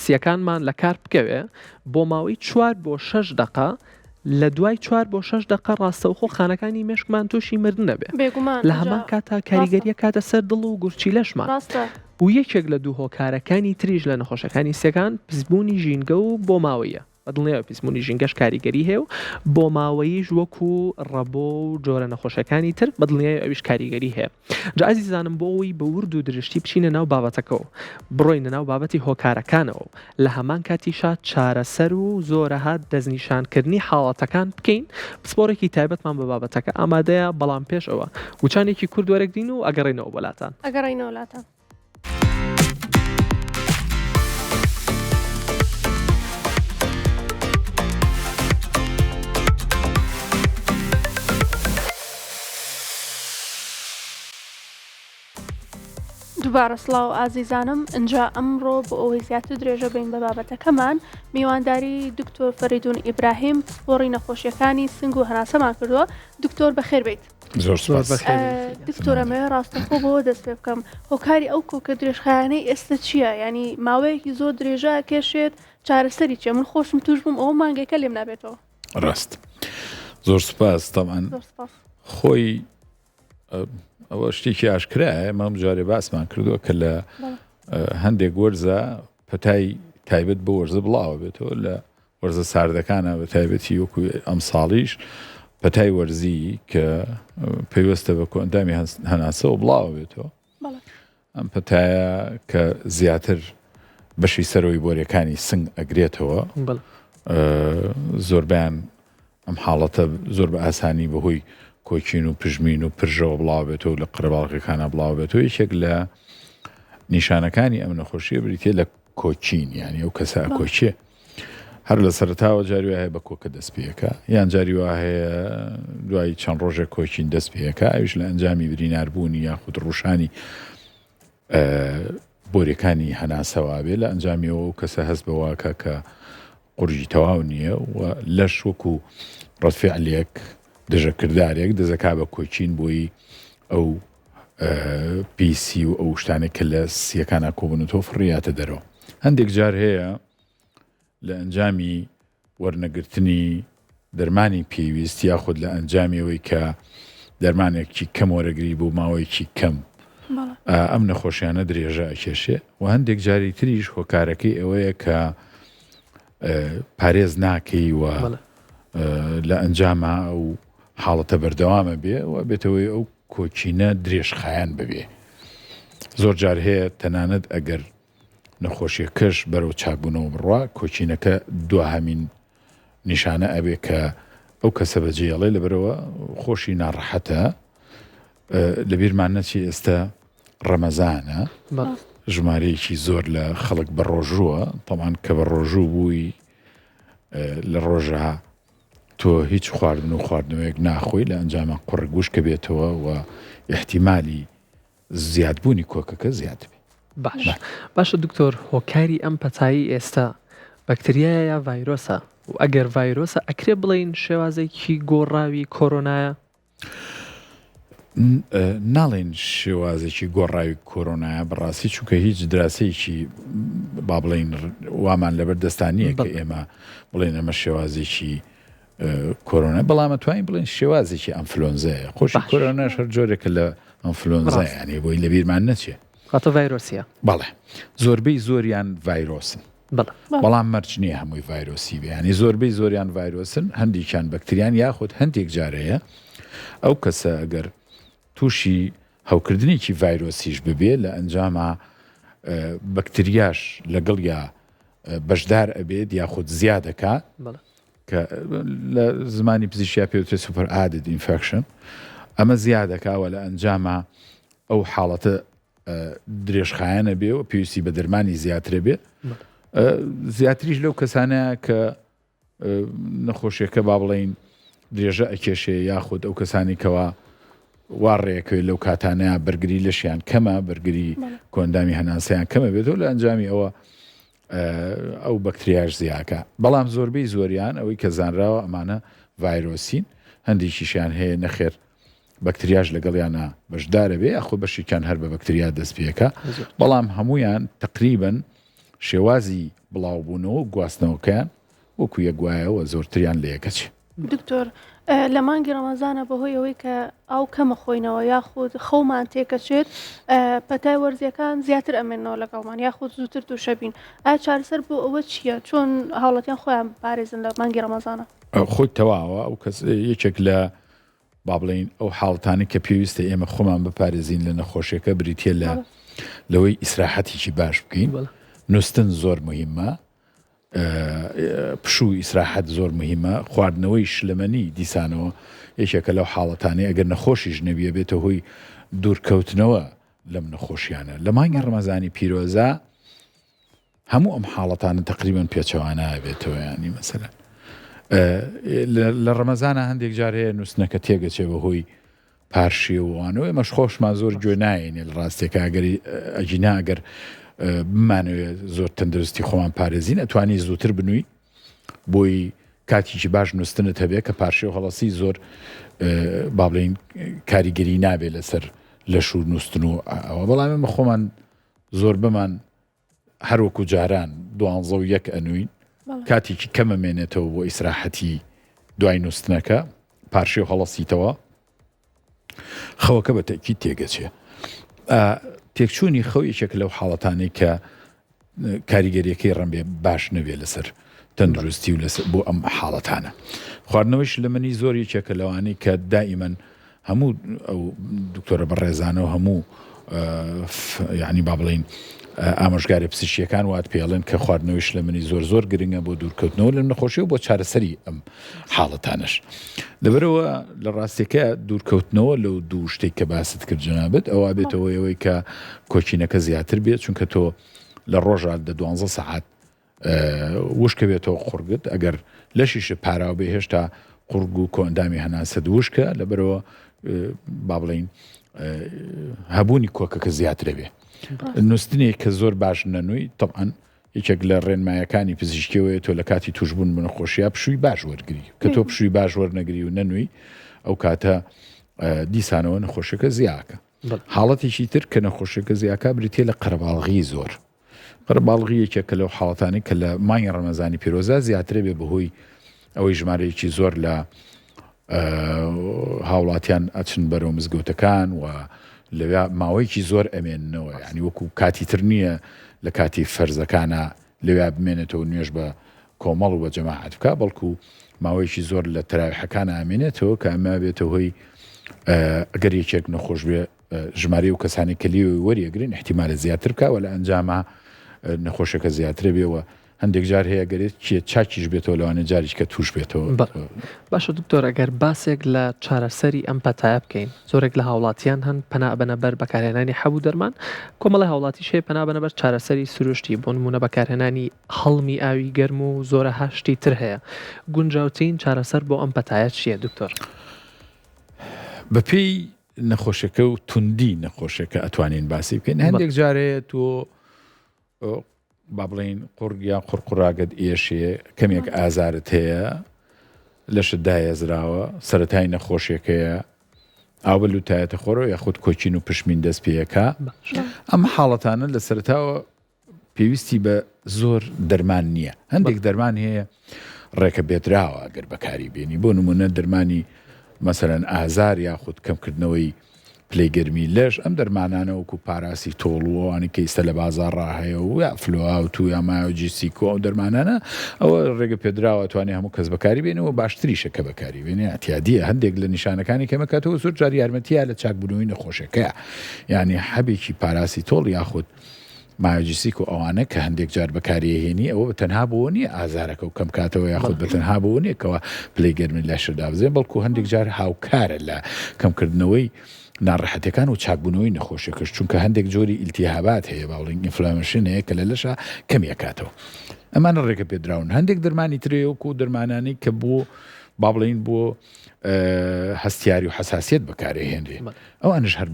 سیەکانمان لە کار بکەوێ بۆ ماوەی چوار بۆ شەش دەقە لە دوای چوار بۆ شەش دەقە ڕاستەوخۆ خانەکانی مێشکمان تووشی مردن دەبێ بێگومان لە هەمان کاتا کاریگەریە کاتە سەر دڵ و گورچیلەشمان ڕاستە و یەکێک لە دوو هۆکارەکانی تریش لە نەخۆشەکانی سیەکان پیسبوونی ژینگە و بۆماوەیە بە دڵنیایەوە پیسبوونی ژینگەش کاریگەری هەیە و بۆماوەییش وەکو ڕەبۆ و جۆرە نەخۆشیەکانی تر بە دڵنیایی ئەویش کاریگەری هەیە. جا ئازیزانم بۆ ئەوەی بە ورد و درشتی بچینە ناو بابەتەکەوە و بڕۆینە ناو بابەتی هۆکارەکانەوە و لە هەمان کاتیشا چارەسەر و زۆرەها دەستنیشانکردنی حاڵەتەکان بکەین پسپۆڕێکی تایبەتمان بە بابەتەکە ئامادەیە بەڵام پێش ئەوە وچانێکی کورت وەرەگرین و ئەگەڕێینەوە بۆ لاتان. ئەگەڕێینەوە لاتان. دووبارە سڵاو ئازیزانم ئینجا ئەمڕۆ بۆ ئەوەی زیاتر درێژە بین بە بابەتەکەمان میوانداری دکتۆر فەریدون ئیبراهیم پسپۆڕی نەخۆشیەکانی سنگ و هەناسەمان کردووە دکتۆر بەخێر بیت زۆر سوپاس دکتۆر ئەمەوێ ڕاستەخۆ بۆ دەست پێ بکەم هۆکاری ئەو کۆکە درێژخایەنەی ئێستا چییە ینی ماوەیەکی زۆر درێژە کێشێت چارەسەری چیە من خۆشم توش بووم ئەوە مانگێکە لێم نابێتەوە ڕاست زۆر سوپاس تەمان خۆی ئەوە شتێکی ئاشکرایە مام جارێ باسمان کردووە کە لە هەندێک وەرزە پەتای تایبەت بۆ وەرزە بڵاوە بێتەوە لە وەرزە ساردەکانە بە تایبەتی وەکو ئەمساڵیش پەتای وەرزی کە پەیوەستە بە کۆئەندامی هەناسەوە بڵاوە بێتەوە ئەم پەتایە کە زیاتر بەشی سەرەوەی بۆرەکانی سنگ ئەگرێتەوە زۆربیان ئەم حاڵەتە زۆر بە ئاسانی بەهۆی کۆکین و پژمین و پرژەوە بڵاو بێتەوە لە قەرەباڵغەکانە بڵاو بێتەوە یەکێک لە نیشانەکانی ئەم نەخۆشیە بریتە لە کۆکین یانی ئەو کەسە ئەکۆکێ هەر لە سەرتاوە جاری وایە بە کۆکە دەست پێەکە یان جاری وا هەیە دوای چەند ڕۆژێک کۆکین دەست پێەکە ئەویش لە ئەنجامی بریناربوونی یاخود ڕوشانی بۆریەکانی هەناسەوە بێ لە ئەنجامیەوە و کەسە هەست بەواکە کە قورگی تەواو نییە و لەش وەکو ڕەتفعلێک دژەکردارێک دەزەکا بە کۆکین بۆی ئەو پیسی و ئەو شتانەی کە لە سیەکانا کۆبوونەتەوە فڕیاتە دەرەوە. هەندێک جار هەیە لە ئەنجامی وەرنەگرتنی دەرمانی پێویست یاخود لە ئەنجامی ئەوەی کە دەرمانێکی کەم وەرەگری بۆ ماوەیەکی کەم ئەم نەخۆشیانە درێژە ئەکێشێ و هەندێک جاری تریش هۆکارەکەی ئەوەیە کە پارێز ناکەی و لە ئەنجاما ئەو حاڵەتە بەردەوامە بێ و بێتەوەی ئەو کۆکینە درێژخایەن ببێ. زۆر جار هەیە تەنانەت ئەگەر نەخۆشیەکەش بەرەو چاکبوونەوە بڕوا کۆکینەکە دواهەمین نیشانە ئەبێ کە ئەو کەسە بەجێڵێ لەبەرەوە خۆشی ناڕەحەتە لەبیرمان نەچی ئێستا ڕەمەزانە ژمارەیەکی زۆر لە خەڵک بە ڕۆژووە تەمان کە بە ڕۆژوو بووی لە ڕۆژە تۆ هیچ خواردن و خواردنەوەیەک ناخۆی لە ئەنجاما قوڕگ وشکە بێتەوە و ئیحتیمالی زیادبوونی کۆکەکە زیاد دەبێت. باش باشە دکتۆر هۆکاری ئەم پەتایی ئێستا بەکتریایە یا ڤایرۆسە و ئەگەر ڤایرۆسە ئەکرێ بڵێین شێوازێکی گۆڕاوی کۆرۆنایە؟ ناڵێن شێوازێکی گۆڕاوی کۆرۆنایە بەڕاستی چونکە هیچ دراسەیەکی با بڵین وامان لەبەر دەستان نییە کە ئێمە بڵێن ئەمە شێوازێکی کۆرۆنا بەڵام توانین بڵێن شێوازێکی ئەنفلۆنزایە خۆشی کۆرۆناش هەر جۆرێکە لە ئەنفلۆنزا ینی بۆی لەبیرمان نەچێ خاتە ڤایرۆسیە بەڵێ زۆربەی زۆریان ڤایرۆسن بەڵام مەرج نییە هەمووی ڤایرۆسی بێ یانی زۆربەی زۆریان ڤایرۆسن هەندێکیان بەکتریان یاخود هەندێک جارەیە ئەو کەسە ئەگەر تووشی هەوکردنێکی ڤایرۆسیش ببێ لە ئەنجاما بەکتریاش لەگەڵ یا بەشدار ئەبێت یاخود زیادەکە کە لە زمانی پزیشیا پێوترێت super added infection ئەمە زیادەکەوە لە ئەنجاما ئەو حاڵەتە درێژخایەنە بێ و پێویستی بە دەرمانی زیاترە بێ زیاتریش لەو کەسانە کە نەخۆشیەکە با بڵین درێژە ئەکێشێ یاخود ئەو کەسانی کەوا وا ڕێکوێت لەو کاتانەیە بەرگری لەشیان کەمە بەرگری کۆندامی هەناسەیان کەمە بێتەوە لە ئەنجامی ئەوە ئەو بەکتریاش زیاکە بەڵام زۆربەی زۆریان ئەوەی کە زانراوە ئەمانە ڤایرۆسین هەندێکیشیان هەیە نەخێر بەکتریاش لەگەڵیانا بەشدارە بێ یاخۆ بەشێکیان هەر بە بەکتریا دەست پێکا بەڵام هەمویان تقریبن. شێوازی بڵاوبوونەوە و گواستنەوەکەیان وەکو یەک وایە و زۆرتریان لە یەکەچێ. دکتۆر لە مانگی ڕەمەزانە بەهۆی ئەوەی کە ئاو کەمە خۆینەوە یاخود خەومان تێکەچێت پەتای وەرزیەکان زیاتر ئەمێنەوە لەگەڵمان یاخود زووتر تووشەبین ئایا چارەسەر بۆ ئەوە چییە چۆن هاوڵاتیان خۆیان بپارێزن لە مانگی ڕەمەزانە؟ خۆی تەواوە ئەو کەس یەکێک لە با بڵێین ئەو حاڵەتانەی کە پێویستە ئێمە خۆمان بپارێزین لە نەخۆشیەکە بریتە لە لەوەی ئیسراحەتێکی باش بکەین نووسن زۆر مهمە پشوو ئیسراحەت زۆر مهمە خواردنەوەی شلەمەنی دیسانەوە یەکێکە لەو حاڵەتانەی ئەگەر نەخۆشیش نەبیە بێتە هۆی دوورکەوتنەوە لەم نەخۆشیانە لە مانگی ڕەمەزانی پیرۆزە هەموو ئەم حاڵەتانە تەقریبەن پێچەوانە ئەبێتەوە یانی مەسەلەن لە ڕەمەزانە هەندێک جار هەیە نووسنەکە تێگەچێ بە هۆی پارشێوانەوە ئێمەش خۆشمان زۆر گوێ نایەنێ لە ڕاستێکە ئەگەری ئەگینا ئەگەر بمانەوێ زۆر تەندروستی خۆمان پارێزین ئەتوانی زووتر بنووی بۆی کاتیکی باش نووسنت هەبێ کە پارشێو هەڵەسی زۆر با بڵێین کاریگەری نابێ لەسەر لەش و نووستن و ئەوە بەڵام ئێمە خۆمان زۆربەمان هەر وەکو جاران دوانزە و یەک ئەنووین کاتێکی کەم ئەمێنێتەوە بۆ ئیسراحەتی دوای نووستنەکە پارشێو هەڵەسیتەوە خەوەکە بە تەکی تێگەچێ تێکچوونی خەو یەکێک لەو حاڵەتانەی کە کاریگەریەکەی ڕەنبێ باش نەبێ لەسەر تەندروستی و لەسەر بۆ ئەم حاڵەتانە. خواردنەوەی شلەمەنی زۆر یەکێکە لەوانەی کە دائیمەن هەموو ئەو دکتۆرە بەڕێزانە و هەموو یعنی با بڵین ئامۆژگاری پزیشکیەکان وات پێڵێن کە خواردنەوەی شلەمەنی زۆر زۆر گرنگە بۆ دوورکەوتنەوە لەم نەخۆشی و بۆ چارەسەری ئەم حاڵەتانەش. لەبەرەوە لە ڕاستیەکە دوورکەوتنەوە لەو دوو شتێک کە باست کرد جەنابت ئەوە بێتەوە ئەوەی کە کۆچینەکە زیاتر بێت چونکە تۆ لە ڕۆژە دە دوانزە سەعات وشکە بێتەوە قوڕگت ئەگەر لەشیشت پاراو بێ هێشتا قوڕگ و کۆئەندامی هەناسەت وشکە لەبەرەوە با بڵین هەبوونی کۆکەکە زیاترە بێ نووسنێک کە زۆر باش نەنووی طبعاً یەکێک لە ڕێنمایەکانی پزیشکیەوەیە تۆ لە کاتی توشببوون بە نەخۆشیە پشووی باش وەرگری کە تۆ پشووی باش وەرنەگری و نەنووی ئەو کاتە دیسانەوە نەخۆشیەکە زیاکە حاڵەتێکی تر کە نەخۆشیەکە زیاکە بریتە لە قەرەباڵغی زۆر قەرەباڵغی یەکێکە لەو حاڵەتانەی کە لە مانگی ڕەمەزانی پیرۆزدا زیاترە بێ بەهۆی ئەوەی ژمارەیەکی زۆر لە هاوڵاتیان ئەچن بەرەو مزگەوتەکان و لەوێ ماوەیەکی زۆر ئەمێننەوە یعنی وەکو کاتی تر نییە لە کاتی فەرزەکانە لەوێ بمێنێتەوە نوێژ بە کۆمەڵ و بە جەماعەت بکە بەڵکو ماوەیەکی زۆر لە تەراویحەکان ئامێنێتەوە کە ئەمە بێتە هۆی ئەگەر یەکێک نەخۆش بێ ژمارەی ئەو کەسانەی کە لێوەی وەریەگرن ئیحتیمالە زیاتر بکا و لە ئەنجاما نەخۆشەکە زیاترە بێ و هەندێک جار هەیە گەرێت کێ چاکیش بێتەوە لەوانەیە جاریش کە توش بێتەوە. بەڵێ باشە دکتۆر ئەگەر باسێک لە چارەسەری ئەم پەتایە بکەین زۆرێک لە هاوڵاتیان هەن پەنا ئەبەنە بەر بەکارهێنانی حەب و دەرمان کۆمەڵی هاوڵاتیش هەیە پەنا بەنە بەر چارەسەری سروشتی بۆ نمونە بەکارهێنانی هەڵمی ئاوی گەرم و زۆرەها شتی تر هەیە گونجاوترین چارەسەر بۆ ئەم پەتایە چییە دکتۆر؟ بەپێی نەخۆشەکە و توندی نەخۆشەکە ئەتوانین باسی بکەین هەندێک جارەیە تۆ با بڵین قوڕگ یان قوڕقوراگەت ئێشێ کەمێک ئازارت هەیە لەشت دایەزراوە سەتای نەخۆشیەکەیە ئاو بە لوتایەتە خۆرەوە یاخود کۆچین و پشمین دەست پێەکە ئەم حاڵەتانە لە سەرتاوە پێویستی بە زۆر دەرمان نییە هەندێک دەرمان هەیە ڕێکە بێدراوە ئەگەر بەکاری بێنی بۆ نمونە دەرمانی مەسەرەن ئازار یاخود کەمکردنەوەی پلەی گەرمی لەش ئەم دەرمانانە وەکو پاراسی تۆڵ و ئەوانەی کە ئیستا لە بازاڕا هەیە و یا فلۆئاوت و یا مایۆجیسیک و ئەو دەرمانانە ئەوە ڕێگە پێدراوە توانێ هەموو کەس بەکاری بێنێ و باشتریشە کە بەکاری بێنێ ئەتیادیە هەندێک لە نیشانەکانی کەمەکاتەوە زۆر جار یارمەتیە لە چاکبوونەوەی نەخۆشەکەیە یعنی حەبێکی پاراسی تۆڵ یاخود مایۆجیسیک و ئەوانە کە هەندێک جار بەکاریەهێنی ئەوە بە تەنها بۆ نییە ئازارەکە و کەم کاتەوە یاخود بە تەنها بۆ نییە کەوا پلەی گەرمی لەشە دابزێن بەڵکو هەندێک جار هاوکارە لە کەمکردنەوەی ناڕەحەتەکان و چاکبوونەوەی نەخۆشیەکەش چونکە هەندێک جۆری ئیلتیهابات هەیە با بڵێین inflammation هەیە کە لە لەشا کەمی ئەکاتەوە ئەمانە ڕێگە پێدراون هەندێک دەرمانی ترێ وەکو دەرمانانەی کە بۆ با بڵێین بۆ هەستیاری و حەساسیەت بەکارێهێنرێ ئەوانش هەر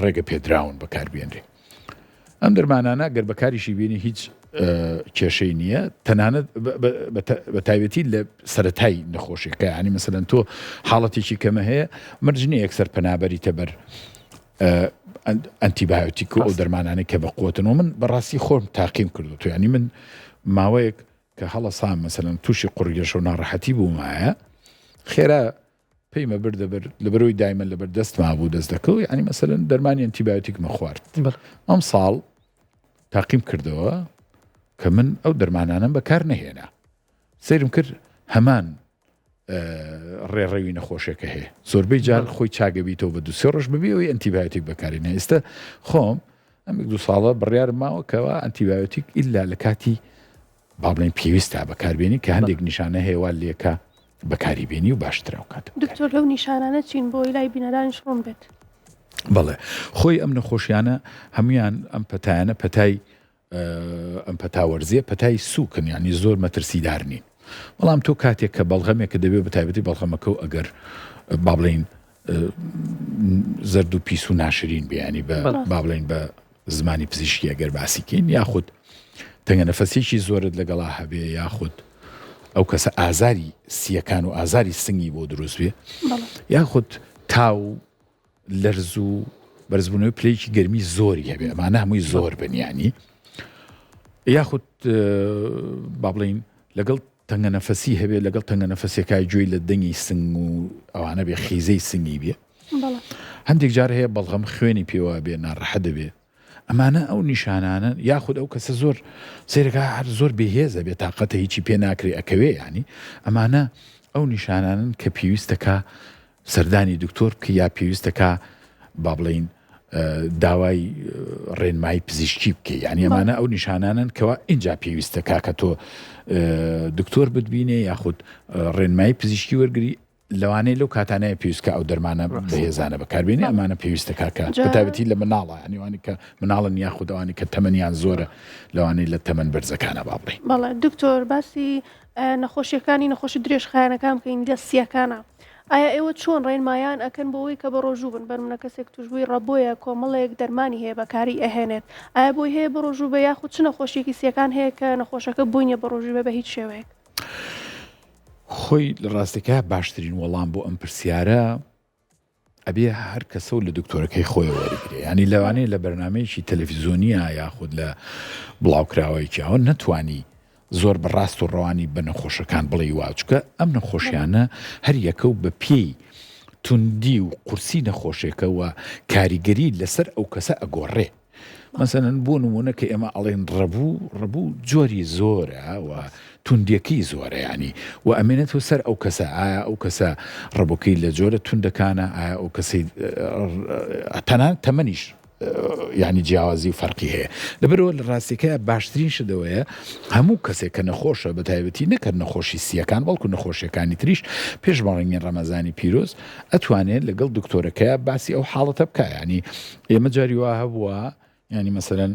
ڕێگە پێدراون بەکاربێنرێ ئەم دەرمانانە گەر بەکاریشی بینی هیچ کێشەی نییە تەنانەت بە تایبەتی لە سەتای نەخۆشیەکە ینی مەسەلەن تۆ حاڵەتێکی کەمە هەیە مەرج نییە یەکسەر پەنابەریتە بەر. ئەنتیبایۆتیک و ئەو دەرمانانەی کە بە قوتن و من بەڕاستی خۆم تاقیم کردو تو ینی من ماوەیەک کە هەڵەسام مەسەلەن تووشی قوڕگێشە و ناڕەحەتی بوومایە خێرا پێیمە بردە بەر لەبەرەوەی دایمە لەبەر دەست مابوو دەست دەکەوت ینی مەسەلەن دەرمانی ئەنتیبایۆتیکمە خوارد ئەم ساڵ تاقیم کردەوە کە من ئەو دەرمانانم بەکار نەهێنا سەیرم کرد هەمان ڕێڕەوی نەخۆشیەکە هەیە زۆربەی جار خۆی چاگەبیتەوە بە دوسێ ڕۆژ ببێ ئەوی ئەنتیبایۆتیک بەکارینە ئێستا خۆم ئەم دوو ساڵە بڕیار ماوە کەوا ئەنتیبایۆتیک ئللا لە کاتی با بڵێن پێویستە بەکاربێنی کە هەندێک نیشانە هەیە وا لێکە بەکاری بێنی و باشترە و کات دکتۆر لەو نیشانانە چین بۆی لای بینەرانیش ڕوون بێت؟ بەڵێ خۆی ئەم نەخۆشیانە هەمویان ئەم پەتایانە پەتای ئەم پەتا وەرزیە پەتای سوکن یانی زۆر مەترسیدار نین بەڵام تۆ کاتێک کە بەڵغەمێکە دەبێت بە تایبەتی بەڵغەمەکە و ئەگەر با بڵین زەرد و پیس و ناشرین بیانی بە با بڵین بە زمانی پزیشکی ئەگەر باسیکەین یاخود تەنگە نەفەسێکی زۆرت لەگەڵا هەبێ یاخود ئەو کەسە ئازاری سیەکان و ئازاری سنگی بۆ دروست بێ یاخود تاو لەرز و بەرزبوونەوەی پلەیەکی گەرمی زۆری هەبێ ئەمانە هەمووی زۆر بن ینی یاخود با بڵین لەگەڵ تەنگە نەفەسی هەبێ لەگەڵ تەنگە نەفەسێکای گوێی لە دەنگی سنگ و ئەوانە بێ خیزەی سنگی بێ هەندێک جار هەیە بەڵغەم خوێنی پێوە بێ ناڕەحە دەبێ ئەمانە ئەو نیشانانەن یاخود ئەو کەسە زۆر سەیرەکە هەر زۆر بێهێزە بێ تاقەتە هیچی پێ ناکرێ ئەکەوێ ینی ئەمانە ئەو نیشانانن کە پێویستەکە سەردانی دکتۆر بکە یا پێویستەکە با بڵین داوای ڕێنمایی پزیشکی بکەی یعنی ئەمانە ئەو نیشانانن کەوا اینجا پێویستە کاکە تۆ دکتۆر بتبینێ یاخود ڕێنمایی پزیشکی وەرگری لەوانەیە لەو کاتانەیە پێویست کە ئەو دەرمانە بەهێزانە بەکاربێنی ئەمانە پێویستە کاکە بەتایبەتی لە مناڵە یانی ئەوانی کە مناڵن یاخود ئەوانی کە تەمەنیان زۆرە لەوانەی لە تەمەن بەرزەکانە با بڵێین. بەڵێ دکتۆر باسی نەخۆشیەکانی نەخۆشی درێژخایەنەکان بکەین لە سیەکانە ئایا ئێوە چۆن ڕێنمایان ئەکەن بۆ ئەوەی کە بە ڕۆژوو بن بەرمونە کەسێک توشبووی ڕەبۆیە کۆمەڵێک دەرمانی هەیە بەکاری ئەهێنێت ئایا بۆی هەیە بە ڕۆژوو بێ یاخود چ نەخۆشیەکی سیەکان هەیە کە نەخۆشەکە بۆی نیە بە ڕۆژوو بێ بە هیچ شێوەیەک؟ خۆی لە ڕاستەکە باشترین وەڵام بۆ ئەم پرسیارە ئەبێ هەر کەسە و لە دکتۆرەکەی خۆی وەرگێ ینی لەوانەیە لە بەرنمەیەکی تەلەفیزۆنیە یاخود لە بڵاوکراوەیەکیەوە نەتوانی زۆر بە ڕاست و ڕەوانی بە نەخۆشەکان بڵێ وا چکە ئەم نەخۆشیانە هەر یەکە و بە پێی توندی و قورسی نەخۆشێکە و کاریگەری لەسەر ئەو کەسە ئەگۆڕێ مەسەلەن بۆ نموونە کە ئێمە ئەڵێن ڕەبوو، ڕەبوو جۆری زۆرە و توندیەکەی زۆرە یانی و ئەمێنێتەوە سەر ئەو کەسە ئایا ئەو کەسە ڕەبووکەی لە جۆرە توندەکانە ئایا ئەو کەسەی تەنانەت تەمەنیش یعنی جیاوازی و فەرقی هەیە لەبەرەوە لە ڕاستیەکە باشترین شدەوەیە هەموو کەسێک کە نەخۆشە بە تایبەتی نەکەر نەخۆشی سیەکان بەڵکو نەخۆشیەکانی تریش پێش مانگی ڕەمەزانی پیرۆز ئەتوانێت لەگەڵ دکتۆرەکەیا باسی ئەو حاڵەتە بکە ینی ئێمە جاری وا هەبووە ینی مەسەرەن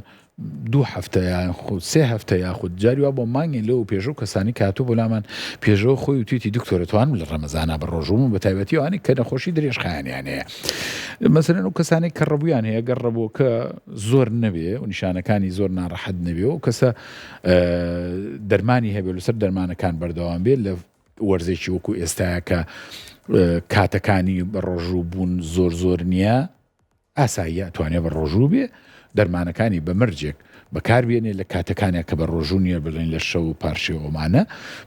دوو هەفتە یان خود سێ هەفتە یاخود جاری وا بۆ مانگی لەو پێشەو کەسانی کاتوو بۆ لامان پێشەوە خۆی وتویتی دکتۆرە توانم لە ڕەمەزانا بە ڕۆژووم بە تایبەتی ئەوانەی کە نەخۆشی درێژخایەنیان هەیە مەسەرەن و کەسانێک کە ڕەبوویان هەیە گەر ڕەبووکە زۆر نەبێ و نیشانەکانی زۆر ناڕەحەت نەبێ و کەسە دەرمانی هەبێ لەسەر دەرمانەکان بەردەوام بێت لە وەرزێکی وەکو ئێستاە کە کاتەکانی بە ڕۆژوو بوون زۆر زۆر نییە ئاساییە ئەتوانێ بە ڕۆژوو بێ دەرمانەکانی بە مەرجێک بەکار بێنێ لە کاتەکانیا کە بە ڕۆژوو نییە بڵێن لە شەو و پارشێو ئەومانە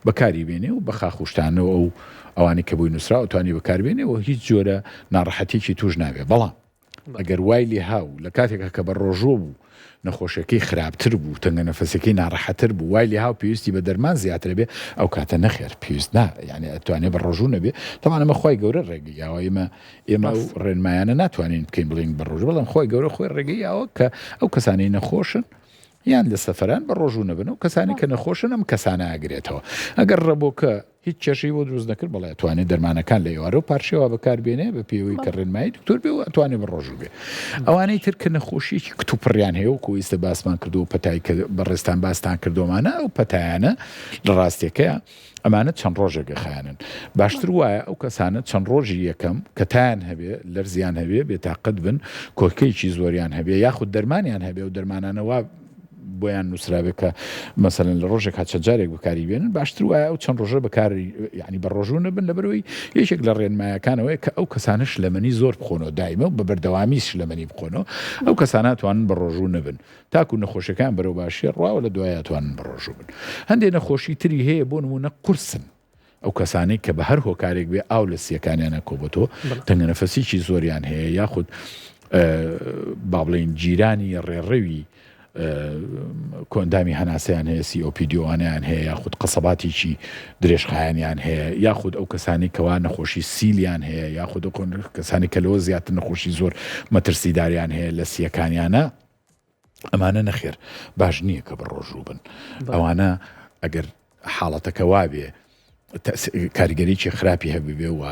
بەکاری بێنێ و بە خاخوشتانەوە ئەو ئەوانەی کە بۆی نووسراوە توانی بەکار بێنێ و هیچ جۆرە ناڕەحەتیەکی توش نابێ بەڵام ئەگەر وای لێها و لە کاتێکا کە بە ڕۆژوو بوو نەخۆشیەکەی خراپتر بوو تەنگە نەفەسەکەی ناڕەحەتر بوو وای لێها و پێویستی بە دەرمان زیاترە بێ ئەو کاتە نەخێر پێویست نا یعنی ئەتوانێ بە ڕۆژوو نەبێ تەبعەن ئەمە خوای گەورە ڕێگەی یاوە ئێمە ئێمە ئەو ڕێنمایانە ناتوانین بکەین بڵێین بە ڕۆژوو بەڵام خوای گەورە خۆی ڕێگەی یاوە کە ئەو کەسانەی نەخۆشن یان لە سەفەران بە ڕۆژوو نەبن و کەسانی کە نەخۆشن ئەم کەسانە ئەگرێتەوە ئەگەر ڕەبۆکە هیچ کێشەی بۆ دروست نەکرد بەڵێ ئەتوانێت دەرمانەکان لە ئێوارە و پارشێوا بەکار بێنێ بە پێوەی کە ڕێنمایی دکتۆر بێ و ئەتوانێ بە ڕۆژوو بێ ئەوانەی تر کە نەخۆشیەکی کتوپڕیان هەیە وەکو ئیستە باسمان کردو و پەتای کە بەڕێزتان باستان کردۆمانە ئەو پەتایانە لە ڕاستیەکەیە ئەمانە چەند ڕۆژێک ئەخایەنن باشتر وایە ئەو کەسانە چەند ڕۆژی یەکەم کە تایان هەبێ لەرزیان هەبێ بێتاقەت بن کۆکەیەکی زۆریان هەبێ یاخود دەرمانیان هەبێ و دەرمانانە وا. بۆیان نووسرابێ کە مەسەلەن لە ڕۆژێک چەند جارێک بەکاری بێنن باشتر وایە ئەو چەند ڕۆژە بەکاری یعنی بە ڕۆژوو نەبن لەبەرەوەی یەکێک لە ڕێنمایەکانەوەی کە ئەو کەسانە شلەمەنی زۆر بخۆنەوە دایمە و بە بەردەوامی شلەمەنی بخۆنەوە ئەو کەسانە توانن بە ڕۆژوو نەبن تاکو نەخۆشیەکان بەرەو باشیە ڕواوە لە دوایە توانن بە ڕۆژوو بن هەندێک نەخۆشی تری هەیە بۆ نمونە قورسن ئەو کەسانەی کە بە هەر هۆکارێک بێ ئاو لە سیەکانیانە کۆبۆتەوە تەنگەنەفەسیی زۆریان هەیە یاخود با بڵێین گیرانی ڕێڕەوی کۆئەندامی هەناسەیان هەیە COPD ئەوانەیان هەیە یاخود قەسەباتێکی درێژخایەنیان هەیە یاخود ئەو کەسانی کەوا نەخۆشی سیلیان هەیە یاخود ئەو کەسانی کە لەوە زیاتر نەخۆشی زۆر مەترسیداریان هەیە لە سیەکانیانە ئەمانە نەخێر باش نییە کە بە ڕۆژوو بن ئەوانە ئەگەر حاڵەتەکە وابێ کاریگەریی خراپی هەبووبێ و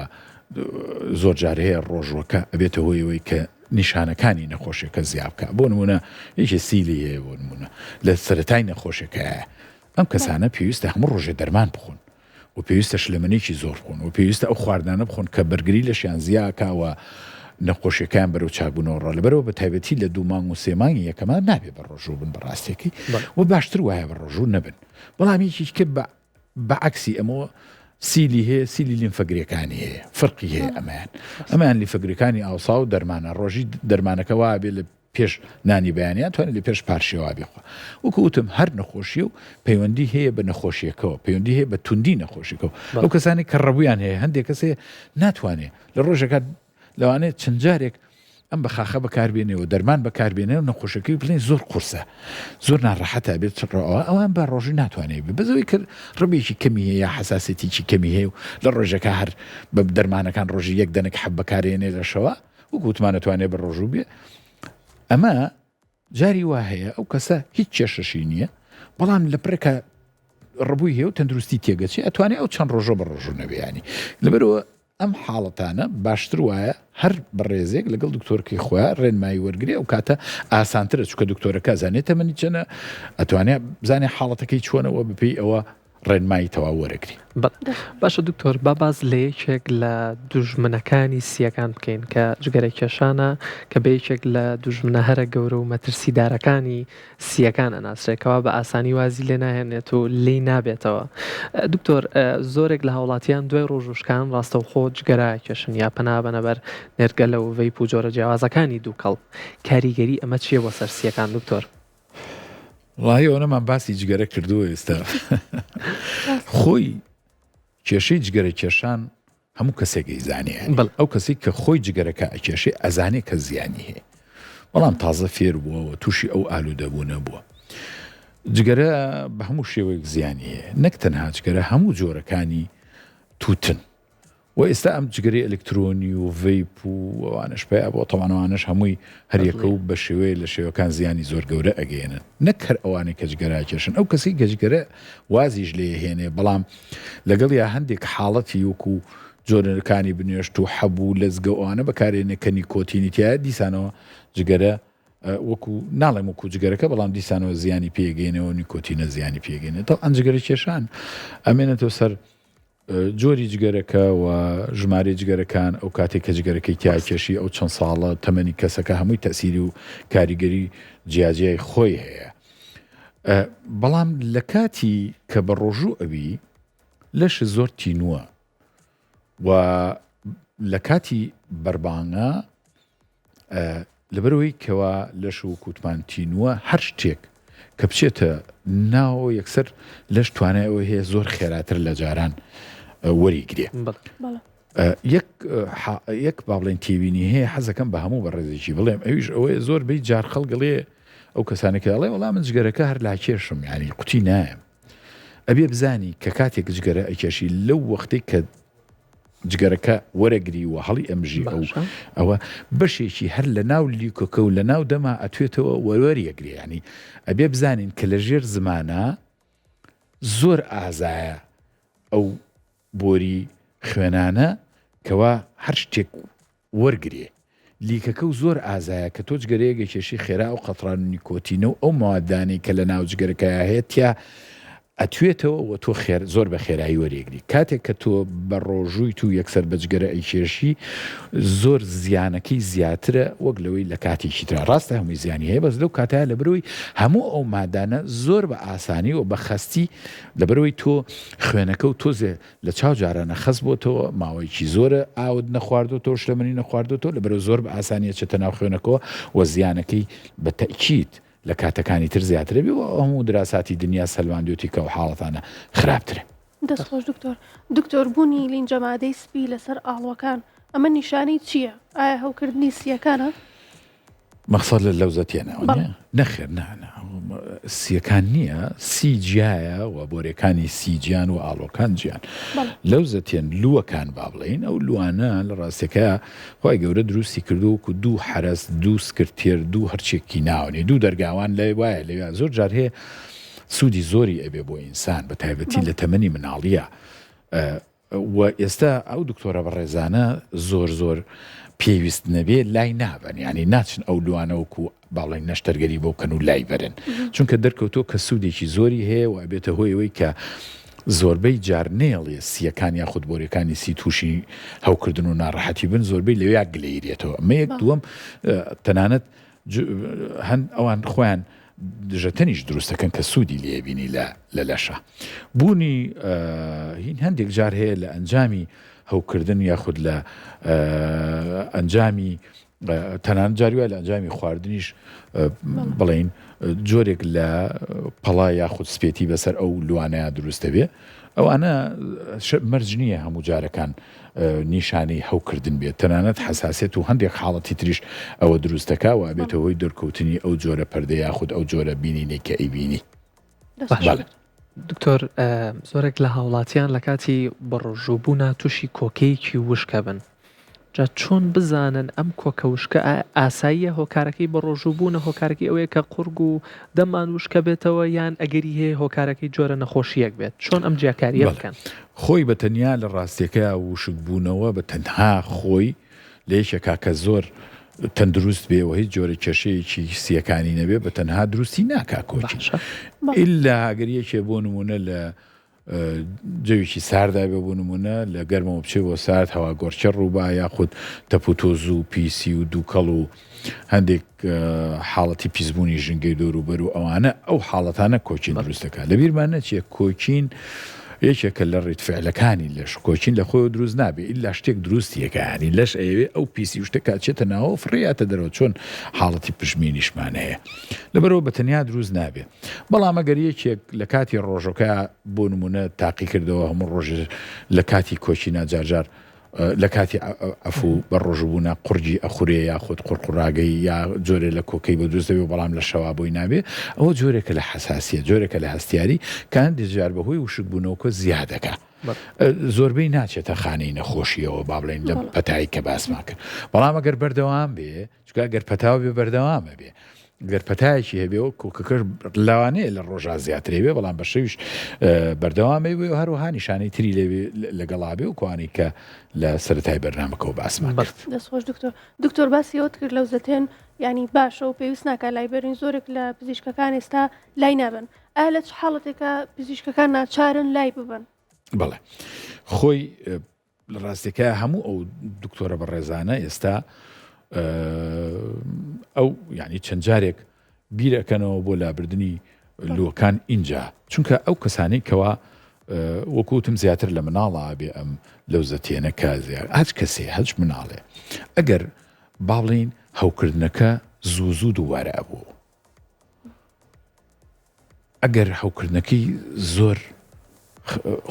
زۆر جار هەیە ڕۆژوەکە ئەبێتە هۆی ئەوەی کە نیشانەکانی نەخۆشیەکە زیا بکە بۆ نمونە یەکێ سیلی هەیە بۆ نمونە لە سەتای نەخۆشیەکەیە ئەم کەسانە پێویستە هەموو ڕۆژێ دەرمان بخۆن و پێویستە شلەمەنیی زۆر بخۆن و پێویستە ئەو خواردنانە بخۆن کە بەرگری لەشیان زیاکا و نەخۆشیەکان بەرەو چاکبوونەوە ڕا لەبەرەوە بە تایبەتی لە دوو مانگ و سێ مانگی یەکەما نابێ بە ڕۆژوو بن بە ڕاستیەکەی و باشتر وایە بە ڕۆژوو نەبن بەڵام یەکێکی کە بە بە عەکسی ئەمەوە سیلی هەیە سیلی لیمفەگرێکانی هەیە فرقی هەیە ئەمەیان ئەمەیان لیفەگرەکانی ئاوسا و دەرمانە ڕۆژی دەرمانەکە وابێ لە پێش نانی بەیانیان توانێت لە پێش پارشێوا بخوا وەکو وتم هەر نەخۆشیە و پەیوەندی هەیە بە نەخۆشیەکەوە پەیوەندی هەیە بە توندی نەخۆشیەکەوە ئەو کەسانی کە ڕەبوویان هەیە هەندێک کەسێ ناتوانێت لە ڕۆژێکا لەوانەیە چەند جارێک ئەم بەخاخە بەکاربێنێ و دەرمان بەکاربێنێ و نەخۆشەکەی بڵێن زۆر قورسە زۆر ناڕەحەتە بێت چڕەوە ئەوان بە ڕۆژی ناتوانێت بێ بەزەوەی کرد ڕبێکی کەمی هەیە یا حساسێتیکی کەمی هەیە و لە ڕۆژەکە هەر بە دەرمانەکان ڕۆژی یەک دەنک حەب بەکارێنێ لە شەوە وەکو وتمان ئەتوانێ بە ڕۆژوو بێ ئەمە جاری وا هەیە ئەو کەسە هیچ کێشەشی نییە بەڵام لە پرێکە ڕبووی هەیە و تەندروستی تێگەچێ ئەتوانێ ئەو چەند ڕۆژە بە ڕۆژوو نەبیانی لەبەرەوە ئەم حاڵەتانە باشتر وایە هەر بەڕێزێک لەگەڵ دکتۆرکەی خۆیان ڕێنمایی وەرگێ ئەو کاتە ئاسانترە چکە دکتۆرەکە زانێت تەمەنی چەنە ئەتوانێت بزانێ حاڵەتەکەی چۆنەوە بپی ئەوە ڕێنمایی تەواو وەرەگری. بەڵێ باشە دکتۆر با باس لە یەکێک لە دوژمنەکانی سییەکان بکەین کە جگەرە کێشانە کە بە یەکێک لە دوژمنە هەرە گەورە و مەترسیدارەکانی سییەکان ئەناسرێ کەوا بە ئاسانی وازی لێ ناهێنێت و لێی نابێتەوە دکتۆر زۆرێک لە هاوڵاتیان دوای ڕۆژوشکان ڕاستەوخۆ جگەرە کێشن یا پەنا بەنە بەر نێرگەلە و ڤەیپ و جۆرە جیاوازەکانی دووکەڵ کاریگەری ئەمە چییە بۆ سەر سییەکان دکتۆر؟ وڵی ئەوەنەمان باسی جگەرە کردووە ئێستا خۆی کێشەی جگەرە کێشان هەموو کەسێک ئەیزانێ ئەو کەسی کە خۆی جگەرەکە ئەکێشێ ئەزانێ کە زیانی هەیە بەڵام تازە فێر بووەوە تووشی ئەو ئالوودەبوو نەبووە جگەرە بە هەموو شێوەیەک زیانی هەیە نەک تەنها جگەرە هەموو جۆرەکانی تووتن وە ئێستا ئەم جگەرەی ئەلکترۆنی و ڤەیپ و ئەوانەش پەیا بووە تەبعەن ئەوانەش هەمووی هەر یەکە و بە شێوەیە لە شێوەکان زیانی زۆر گەورە ئەگەیەنن نەک هەر ئەوانەی کە جگەرە ئەکێشن ئەو کەسەی کە جگەرە وازیش لێ هێنێ بەڵام لەگەڵ یا هەندێک حاڵەتی وەکو جۆرەکانی بنێشت و حەب و لەزگە و ئەوانە بەکارێنێ کە نیکۆتینی تایە دیسانەوە جگەرە وەکو ناڵێم وەکو جگەرەکە بەڵام دیسانەوە زیانی پێگەینەوە نیکۆتینە زیانی پێگەینێت ئەم جگەرە کێشان ئەمێنێتەوە سەر جۆری جگەرەکە و ژمارەی جگەرەکان، ئەو کاتەی کە جگەرەکەی تیا کێشی، ئەو چەند ساڵە، تەمەنی کەسەکە هەمووی تەئسیری و کاریگەری جیاجیای خۆی هەیە. بەڵام لە کاتی کە بە ڕۆژوو ئەبی لەش زۆر تینووە و لە کاتی بەربانگە لەبەرئەوەی کەوا لەش و کوتمان تینووە هەر شتێک کە بچێتە ناوەوە یەکسەر لەش توانای ئەوەی هەیە زۆر خێراتر لە جاران وەریگرێ. یەک یەک با بڵێن تێبینی هەیە حەزەکەم بە هەموو بەڕێزێکی بڵێم ئەویش ئەوەیە زۆر بەی جار خەڵگەڵێ ئەو کەسانێک ئەڵێ وەڵا من جگەرەکە هەر لاکێشم یانی قوتی نایەم ئەبێ بزانی کە کاتێک جگەرە ئەکێشی لەو وەختێک کە جگەرەکە وەرەگری و هەڵی ئەمژی ئەو ئەوە بەشێکی هەر لە ناو لیکۆکە و لە ناو دەما ئەتوێتەوە وەروەری ئەگرێ ینی ئەبێ بزانین کە لە ژێر زمانە زۆر ئازایە ئەو بۆری خوێنانە کەوا هەر شتێک وەرگرێ. لیکەکە و زۆر ئازایە کە تۆ جگەرەیەک ئەکێشی خێرا ئەو قەتران و نیکۆتینە و ئەو مەوادانەی کە لە ناو جگەرەکەیا هەیە تیا. ئەتوێتەوە و تۆ خێر زۆر بە خێرایی وەریەگری کاتێک کە تۆ بە ڕۆژوویت و یەکسەر بە جگەرە ئەیکێشی زۆر زیانەکەی زیاترە وەک لەوەی لە کاتێکی ترا ڕاستە هەمووی زیانی هەیە بەس لەو کاتەیا لەبەرئەوەی هەموو ئەو مادانە زۆر بە ئاسانی و بە خەستی لەبەرئەوەی تۆ خوێنەکە و تۆزێ لە چاو جارانە خەست بۆتەوە ماوەیەکی زۆرە ئاوت نەخواردۆتەوە شلەمەنی نەخواردۆتەوە لەبەرئەوە زۆر بە ئاسانی ئەچێتە ناو خوێنەکەوە و زیانەکەی بە تەئکید لە کاتەکانی تر زیاترە بێ و هەموو دراساتی دنیا سەلماندوێتی کە ئەو حاڵەتانە خراپترە. دەست خۆش دکتۆر. دکتۆر بوونی لینجە مادەی سپی لەسەر ئاڵوەکان ئەمە نیشانەی چییە؟ ئایا هەوکردنی سییەکانە؟ مەخسەد لە لەوزە تێنەوە بەڵێ. نەخێر نا نا سیەکان نییە سی جیایە و بۆرێکانی سی جیان و ئاڵۆکان جیان بەڵێ. لەوزە تێن لووەکان با بڵێین ئەو لووانە لە ڕاستیەکە خوای گەورە دروستی کردووە وەکو دوو حەرەس دوو سکرتێر دوو هەرچێکی ناونێ دوو دەرگاوان لە وایە لەویا زۆر جار هەیە سوودی زۆری ئەبێ بۆ ئینسان بە تایبەتی لە تەمەنی مناڵیە و ئێستا ئەو دکتۆرە بەڕێزانە زۆر زۆر پێویست نەبێ لای نابەن یعنی ناچن ئەو لوانە وەکو باڵێن نەشتەرگەری بۆ بکەن و لای بەرن چونکە دەرکەوتووە کە سوودێکی زۆری هەیە و ئەبێتە هۆی ئەوەی کە زۆربەی جار نەیەڵێ سییەکان یاخود بۆریەکانی سی تووشی هەوکردن و ناڕەحەتی بن زۆربەی لەویا گلەیرێتەوە ئەمە یەک دووەم تەنانەت هەن ئەوان خۆیان دژەتەنیش دروستەکەن کە سوودی لێبینی لە لە لەشە بوونی هین هەندێک جار هەیە لە ئەنجامی هەوکردن یاخود لە ئەنجامی تەنانەت جاری وایە لە ئەنجامی خواردنیش بڵێین جۆرێک لە پەڵا یاخود سپێتی بەسەر ئەو لوانەیە دروست دەبێ ئەوانە مەرج نییە هەموو جارەکان نیشانەی هەوکردن بێت تەنانەت حساسێت و هەندێک حاڵەتی تریش ئەوە دروست دەکا و ئەبێتە هۆی دەرکەوتنی ئەو جۆرە پەردە یاخود ئەو جۆرە بینینەی کە ئەیبینی. بەڵێ. دکتۆر زۆرێک لە هاوڵاتیان لە کاتی بەڕۆژووبوونا تووشی کۆکەیەکی وشکە بن جا چۆن بزانن ئەم کۆکە وشکە ئاساییە هۆکارەکەی بەڕۆژووبوونە هۆکارەکەی ئەوەیە کە قوڕگ و دەممان وشکە بێتەوە یان ئەگەری هەیە هۆکارەکەی جۆرە نەخۆشیەک بێت چۆن ئەم جیاکاریە بکەن؟ خۆی بە تەنیا لە ڕاستیەکەیا وشکبوونەوە بە تەنها خۆی لە یەکێکا کە زۆر تەندروست بێ و هیچ جۆرە کێشەیەکی سیەکانی نەبێ بە تەنها دروستی ناکا کۆکی ئللا ئەگەر یەکێ بۆ نمونە لە جەوێکی ساردا بێ بۆ نمونە لە گەرمەوە بچێ بۆ سارد هەوا گۆرچە ڕووبا یاخود تەپ و تۆز و پیسی و دووکەڵ و هەندێک حاڵەتی پیسبوونی ژینگەی دەوروبەر و ئەوانە ئەو حاڵەتانە کۆکین دروست دەکات لەبیرمان نەچێ کۆکین یەکێکە لە ڕیتفعلەکانی لەش کۆکین لە خۆیەوە دروست نابێ ئیلا شتێک دروستی ئەکا یانی لەش ئەیەوێ ئەو پیسی و شتە کە ئەچێتە ناوەوە فڕێیاتە دەرەوە چۆن حاڵەتی پژمینیشمان هەیە لەبەرەوە بە تەنیا دروست نابێ بەڵام ئەگەر یەکێک لە کاتی ڕۆژەکە بۆ نمونە تاقیکردەوە هەموو ڕۆژێ لە کاتی کۆچینا جارجار لە کاتی عەفوو بە ڕۆژووبوونا قوڕگی ئەخورێ یاخود قوڕقوڕاگەی یا جۆرێ لە کۆکەی بۆ دروست دەبێ بەڵام لە شەوا بۆی نابێ ئەوە جۆرێکە لە حەساسیەت جۆرێکە لە هەستیاری کە هەندێ جار بە هۆی وشکبوونەوەکە زیاد دەکا زۆربەی ناچێتە خانەی نەخۆشیەوە با بڵێین لە پەتایی کە باسمان کرد بەڵام ئەگەر بەردەوام بێ چونکە ئەگەر پەتاو بێ بەردەوام ئەبێ گەر پەتایەکی هەبێ و کۆکەکەش لەوانەیە لە ڕۆژا زیاترێ بێ بەڵام بە شەویش بەردەوام بێ و هەروەها نیشانەی تری لێ لەگەڵا بێ و کوانی کە لە سەرەتای بەرنامەکەەوە باسمان کرد. دەست خۆش دکتۆر. دکتۆر باسی ئەوەت کرد لەوزەتێن یانی باشە و پێویست ناکا لای بەرین زۆرێک لە پزیشکەکان ئێستا لای نابەن ئایا لە چ حاڵەتێکا پزیشکەکان ناچارن لای ببەن؟ بەڵێ خۆی لە ڕاستیەکە هەموو ئەو دکتۆرە بەڕێزانە ئێستا ئەو یعنی چەند جارێک بیرەکەنەوە بۆ لابردنی لوەکان ئینجا چونکە ئەو کەسانی کەوا وەکوتم زیاتر لە مناڵا بێ ئەم لەو زەتێنە کە هەچ کەسێ هەچ مناڵێ ئەگەر باڵین هەوکردنەکە زوو زوو دووبارە ئەبوو ئەگەر هەوکردنەکەی زۆر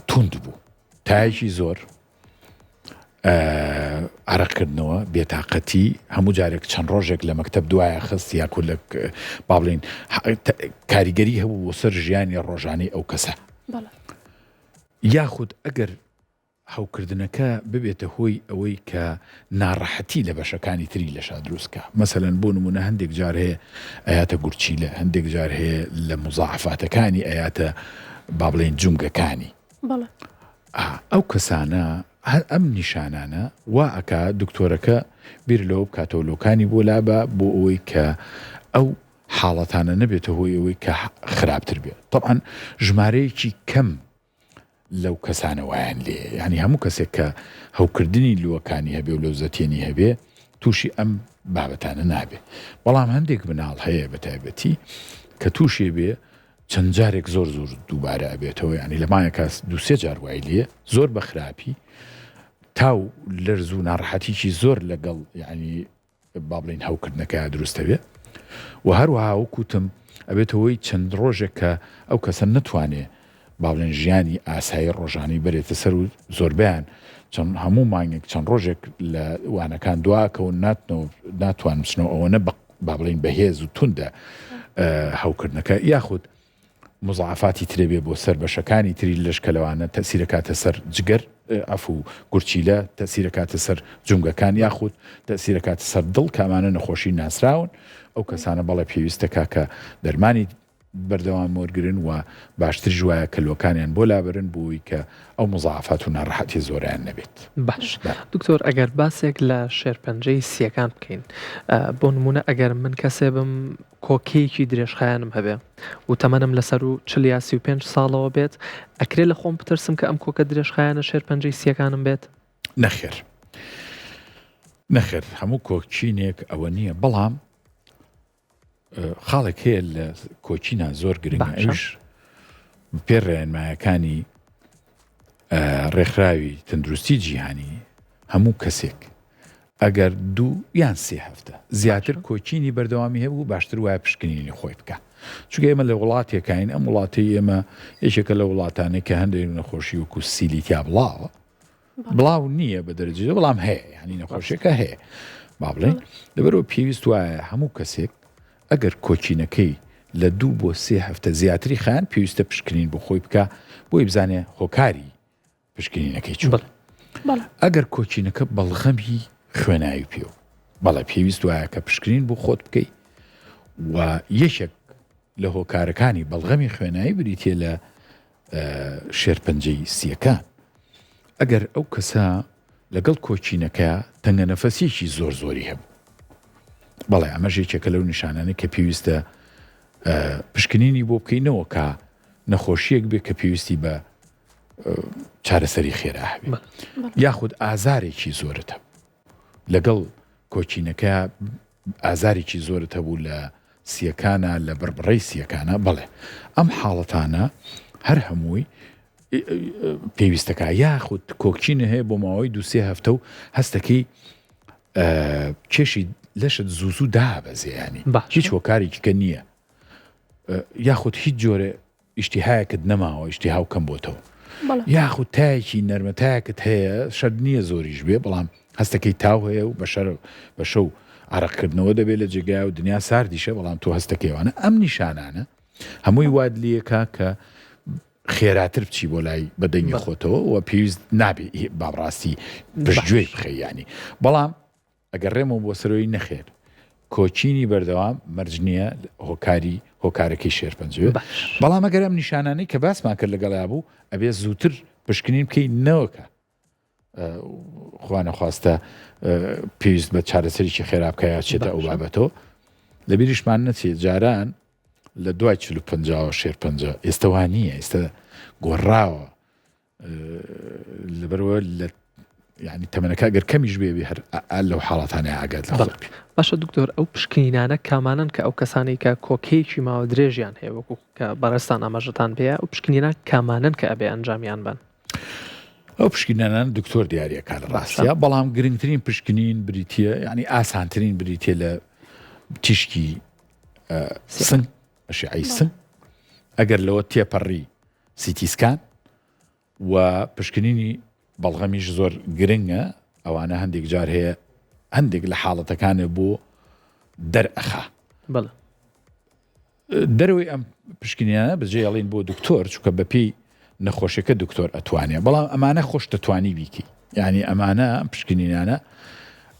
توند بوو تایەکی زۆر عرەقکردنەوە بێتاقەتی هەموو جارێک چەند ڕۆژێک لە مەکتب دوایە خست یاکو لە با بڵین کاریگەری هەبوو بۆ سەر ژیانی ڕۆژانەی ئەو کەسە یاخود ئەگەر هەوکردنەکە ببێتە هۆی ئەوەی کە ناڕەحەتی لە بەشەکانی تری لەشا دروست کا. مەسەلەن بۆ نموونە هەندێک جار هەیە ئەیاتە گورچیلە، هەندێک جار هەیە لە موزاعەفاتەکانی ئەیاتە با بڵێین جومگەکانی. بەڵێ. ئا ئەو کەسانە هەر ئەم نیشانانە وا ئەکا دکتۆرەکە بیر لەوە بکاتەوە لۆکانی بۆ لابا بۆ ئەوەی کە ئەو. حاڵەتانە نەبێتە هۆی ئەوەی کە خراپتر بێت. تەبعەن ژمارەیەکی کەم لەو کەسانە وایان لێیە. یانی هەموو کەسێک کە هەوکردنی لووەکانی هەبێ و لەوزەتێنی هەبێ تووشی ئەم بابەتانە نابێ. بەڵام هەندێک مناڵ هەیە بە تایبەتی کە تووشێ بێ چەند جارێک زۆر زۆر دووبارە ئەبێتەوە یانی لە مانگێکا دوو سێ جار وای لێ زۆر بە خراپی تا و لەرز و ناڕەحەتیکی زۆر لەگەڵ یانی با بڵێین هەوکردنەکە دروست ئەبێ و هەروەها وەکوتم ئەبێتە هۆی چەند ڕۆژێک کە ئەو کەسە نەتوانێ با بڵێن ژیانی ئاسایی ڕۆژانەی بەرێتە سەر و زۆربیان چەند هەموو مانگێک چەند ڕۆژێک لە وانەکان دواکەون ناتنەوە ناتوان بچنەوە ئەوەنە با بڵێین بەهێز و توندە هەوکردنەکە یاخود مزاعەفاتی ترێ بێ بۆ سەر بەشەکانی تری لەش کە لەوانە تەسیرەکاتە سەر جگەر عەفو گورچیلە تەسیرەکاتە سەر جومگەکان یاخود تەسیرەکاتە سەر دڵ کە ئەمانە نەخۆشی ناسراون ئەو کەسانە بەڵێ پێویستەکا کە دەرمانی بەردەوام وەرگرن و باشتریش وایە کە لۆکانیان بۆ لابەرن بۆی کە ئەو مزاعەفات و ناڕەحەتی زۆرەیان نەبێت. باش دکتۆر ئەگەر باسێک لە شێرپەنجەی سیەکان بکەین بۆ نمونە ئەگەر من کەسێ بم کۆکەیەکی درێژخایەنم هەبێ و تەمەنم لە سەروو 40 یا 35 ساڵەوە بێت، ئەکرێ لە خۆم بترسم کە ئەم کۆکە درێژخایەنە شێرپەنجەی سییەکانم بێت؟ نەخێر نەخێر هەموو کۆکینێک ئەوە نییە بەڵام خاڵێک هەیە لە کۆکینا زۆر گرنگە ئەویش پێ ڕێنمایەکانی ڕێکخراوی تەندروستی جیهانی هەموو کەسێک ئەگەر دوو یان سێ هەفتە زیاتر کۆکینی بەردەوامی هەبوو باشتر وایە پشکنینی خۆی بکە چونکە ئێمە لە وڵاتێکین ئەم وڵاتی ئێمە یەکێکە لە وڵاتانێک کە هەندێک نەخۆشی وەکو سیلی تیا بڵاوە بڵاو نییە بە دەرەجە بەڵام هەیە ینی نەخۆشیەکە هەیە با بڵێن لەبەرەوە پێویست وایە هەموو کەسێک ئەگەر کۆکینەکەی لە دوو بۆ سێ هەفتە زیاتری خیان پێویستە پشکنین بۆ خۆی بکە بۆی بزانێ هۆکاری پشکنینەکەی چۆن ئەگەر کۆچینەکە بەڵغەمی خوێناوی پێ و بەڵێ پێویست وایە کە پشکنین بۆ خۆت بکەیت و یەکێک لە هۆکارەکانی بەڵغەمی خوێنایی بریتە لە شێرپەنجەی سیەکان ئەگەر ئەو کەسە لەگەڵ کۆچینەکە تەنگە نەفەسیکی زۆر زۆری هەبوو بەڵێ ئەمەش یەکێکە لەو نیشانانەی کە پێویستە پشکنینی بۆ بکەینەوە کە نەخۆشیەک بێ کە پێویستی بە چارەسەری خێرا هەبێ یاخود ئازارێکی زۆرت هەبوو لەگەڵ کۆچینەکە ئازارێکی زۆرت هەبوو لە سیەکانە لە بڕبڕەی سیەکانە بەڵێ ئەم حاڵەتانە هەر هەمووی پێویستەکە یاخود کۆکچینە هەیە بۆ ماوەی دوسێ هەفتە و هەستەکەی کێشی لەشت زوو زوو دابەزێ ینی هیچ هۆکارێکی کە نییە یاخود هیچ جۆرە ئیشتیهایەکت نەماوە ئیشتیها و کەم بۆتەوە یاخود تایەکی نەرمە تایەکت هەیە شەرت نییە زۆریش بێ بەڵام هەستەکەی تاو هەیە و بەشەر بە شەو عرەقکردنەوە دەبێت لە جێگای و دنیا ساردیشە بەڵام تۆ هەستەکەیوانە ئەم نیشانانە هەمووی واد لەکە کە خێراتر بچی بۆ لای بە دەنگی خۆتەوە و پێویست نابێ بابڕاستی پشتگوێی بخەی ینی بەڵام ئەگەڕێمەوە بۆ سەرەوەی نەخێر کۆچینی بەردەوام مەرج نییە هۆکاری هۆکارەکەی شێرپەنجە بێت بەڵام ئەگەر ئەم نیشانانەی کە باسمان کرد لەگەڵیا بوو ئەبێ زووتر پشکنین بکەی نەوەکە خوا نەخواستە پێویست بە چارەسەرێکی خێرا بکە یا چێتە ئەو بابەتەوە لەبیریشمان نەچێت جاران لە دوای 45 شێرپەنجە ئێستا وا نییە ئێستا گۆڕاوە لەبەرەوە لە یعنی تەمەنەکە گەر کەمیش بێ هەر لەو حاڵەتانە ئاگات لە خۆت باشە دکتۆر ئەو پشکنینانە کامانن کە ئەو کەسانی کە کۆکەیەکی ماوە درێژیان هەیە وەکو کە بەڕێزتان ئاماژەتان پێیە ئەو پشکنینە کامانن کە ئەبێ ئەنجامیان بەن؟ ئەو پشکنینانە دکتۆر دیاریەکە لە ڕاستە بەڵام گرنگترین پشکنین بریتە ینی ئاسانترین بریتە لە تیشکی سنگ ئەشعەی سنگ ئەگەر لەوە تێپەڕی CT scan و پشکنینی بەڵغەمیش زۆر گرنگە ئەوانە هەندێک جار هەیە هەندێک لە حاڵەتەکانێ بۆ دەرئەخا بەڵێ دەرەوەی ئەم پشکنینانە بەجێ ئەڵین بۆ دکتۆر چونکە بەپێی نەخۆشیەکە دکتۆر ئەتوانێ بەڵام ئەمانە خۆش دەتوانی بیکەی یعنی ئەمانە ئەم پشکنینانە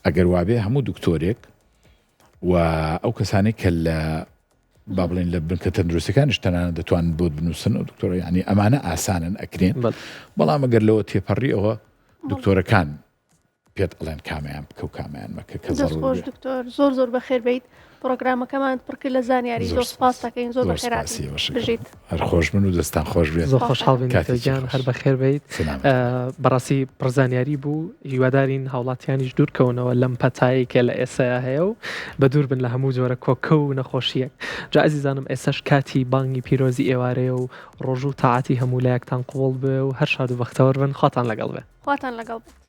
ئەگەر وابێ هەموو دکتۆرێک و ئەو کەسانێک کە لە با بڵێن لە بنکە تەندروستەکانیش تەنانەت دەتوانن بۆت بنووسن و دکتۆرە یعنی ئەمانە ئاسانن ئەکرێن بەڵام ئەگەر لەوە تێپەڕی ئەوە دکتۆرەکان پێت ئەڵێن کامیان بکە و کامیان مەکە کە دەست خۆش دکتۆر زۆر زۆر بەخێر بیت. پرۆگرامەکەمان پڕکرد لە زانیاری زۆر سپاس دەکەین زۆر بەخێرات بژیت. هەر خۆش بن و دەستان خۆش بێت. زۆر خۆشحاڵ بین دکتۆر گیان هەر بەخێر بیت. بەڕاستی پڕ زانیاری بوو هیوادارین هاوڵاتیانیش دوورکەونەوە لەم پەتایەی کە لە ئێسایا هەیە و بە دوور بن لە هەموو جۆرە کۆکە و نەخۆشییەک. جا ئەزیزانم ئێسەش کاتی بانگی پیرۆزی ئێوارەیە و ڕۆژوو تاعەتی هەموو لایەکتان قبوڵ بێ و هەر شاد و بەختەوەر بن خواتان لەگەڵ بێ. خواتان لەگەڵ بێت.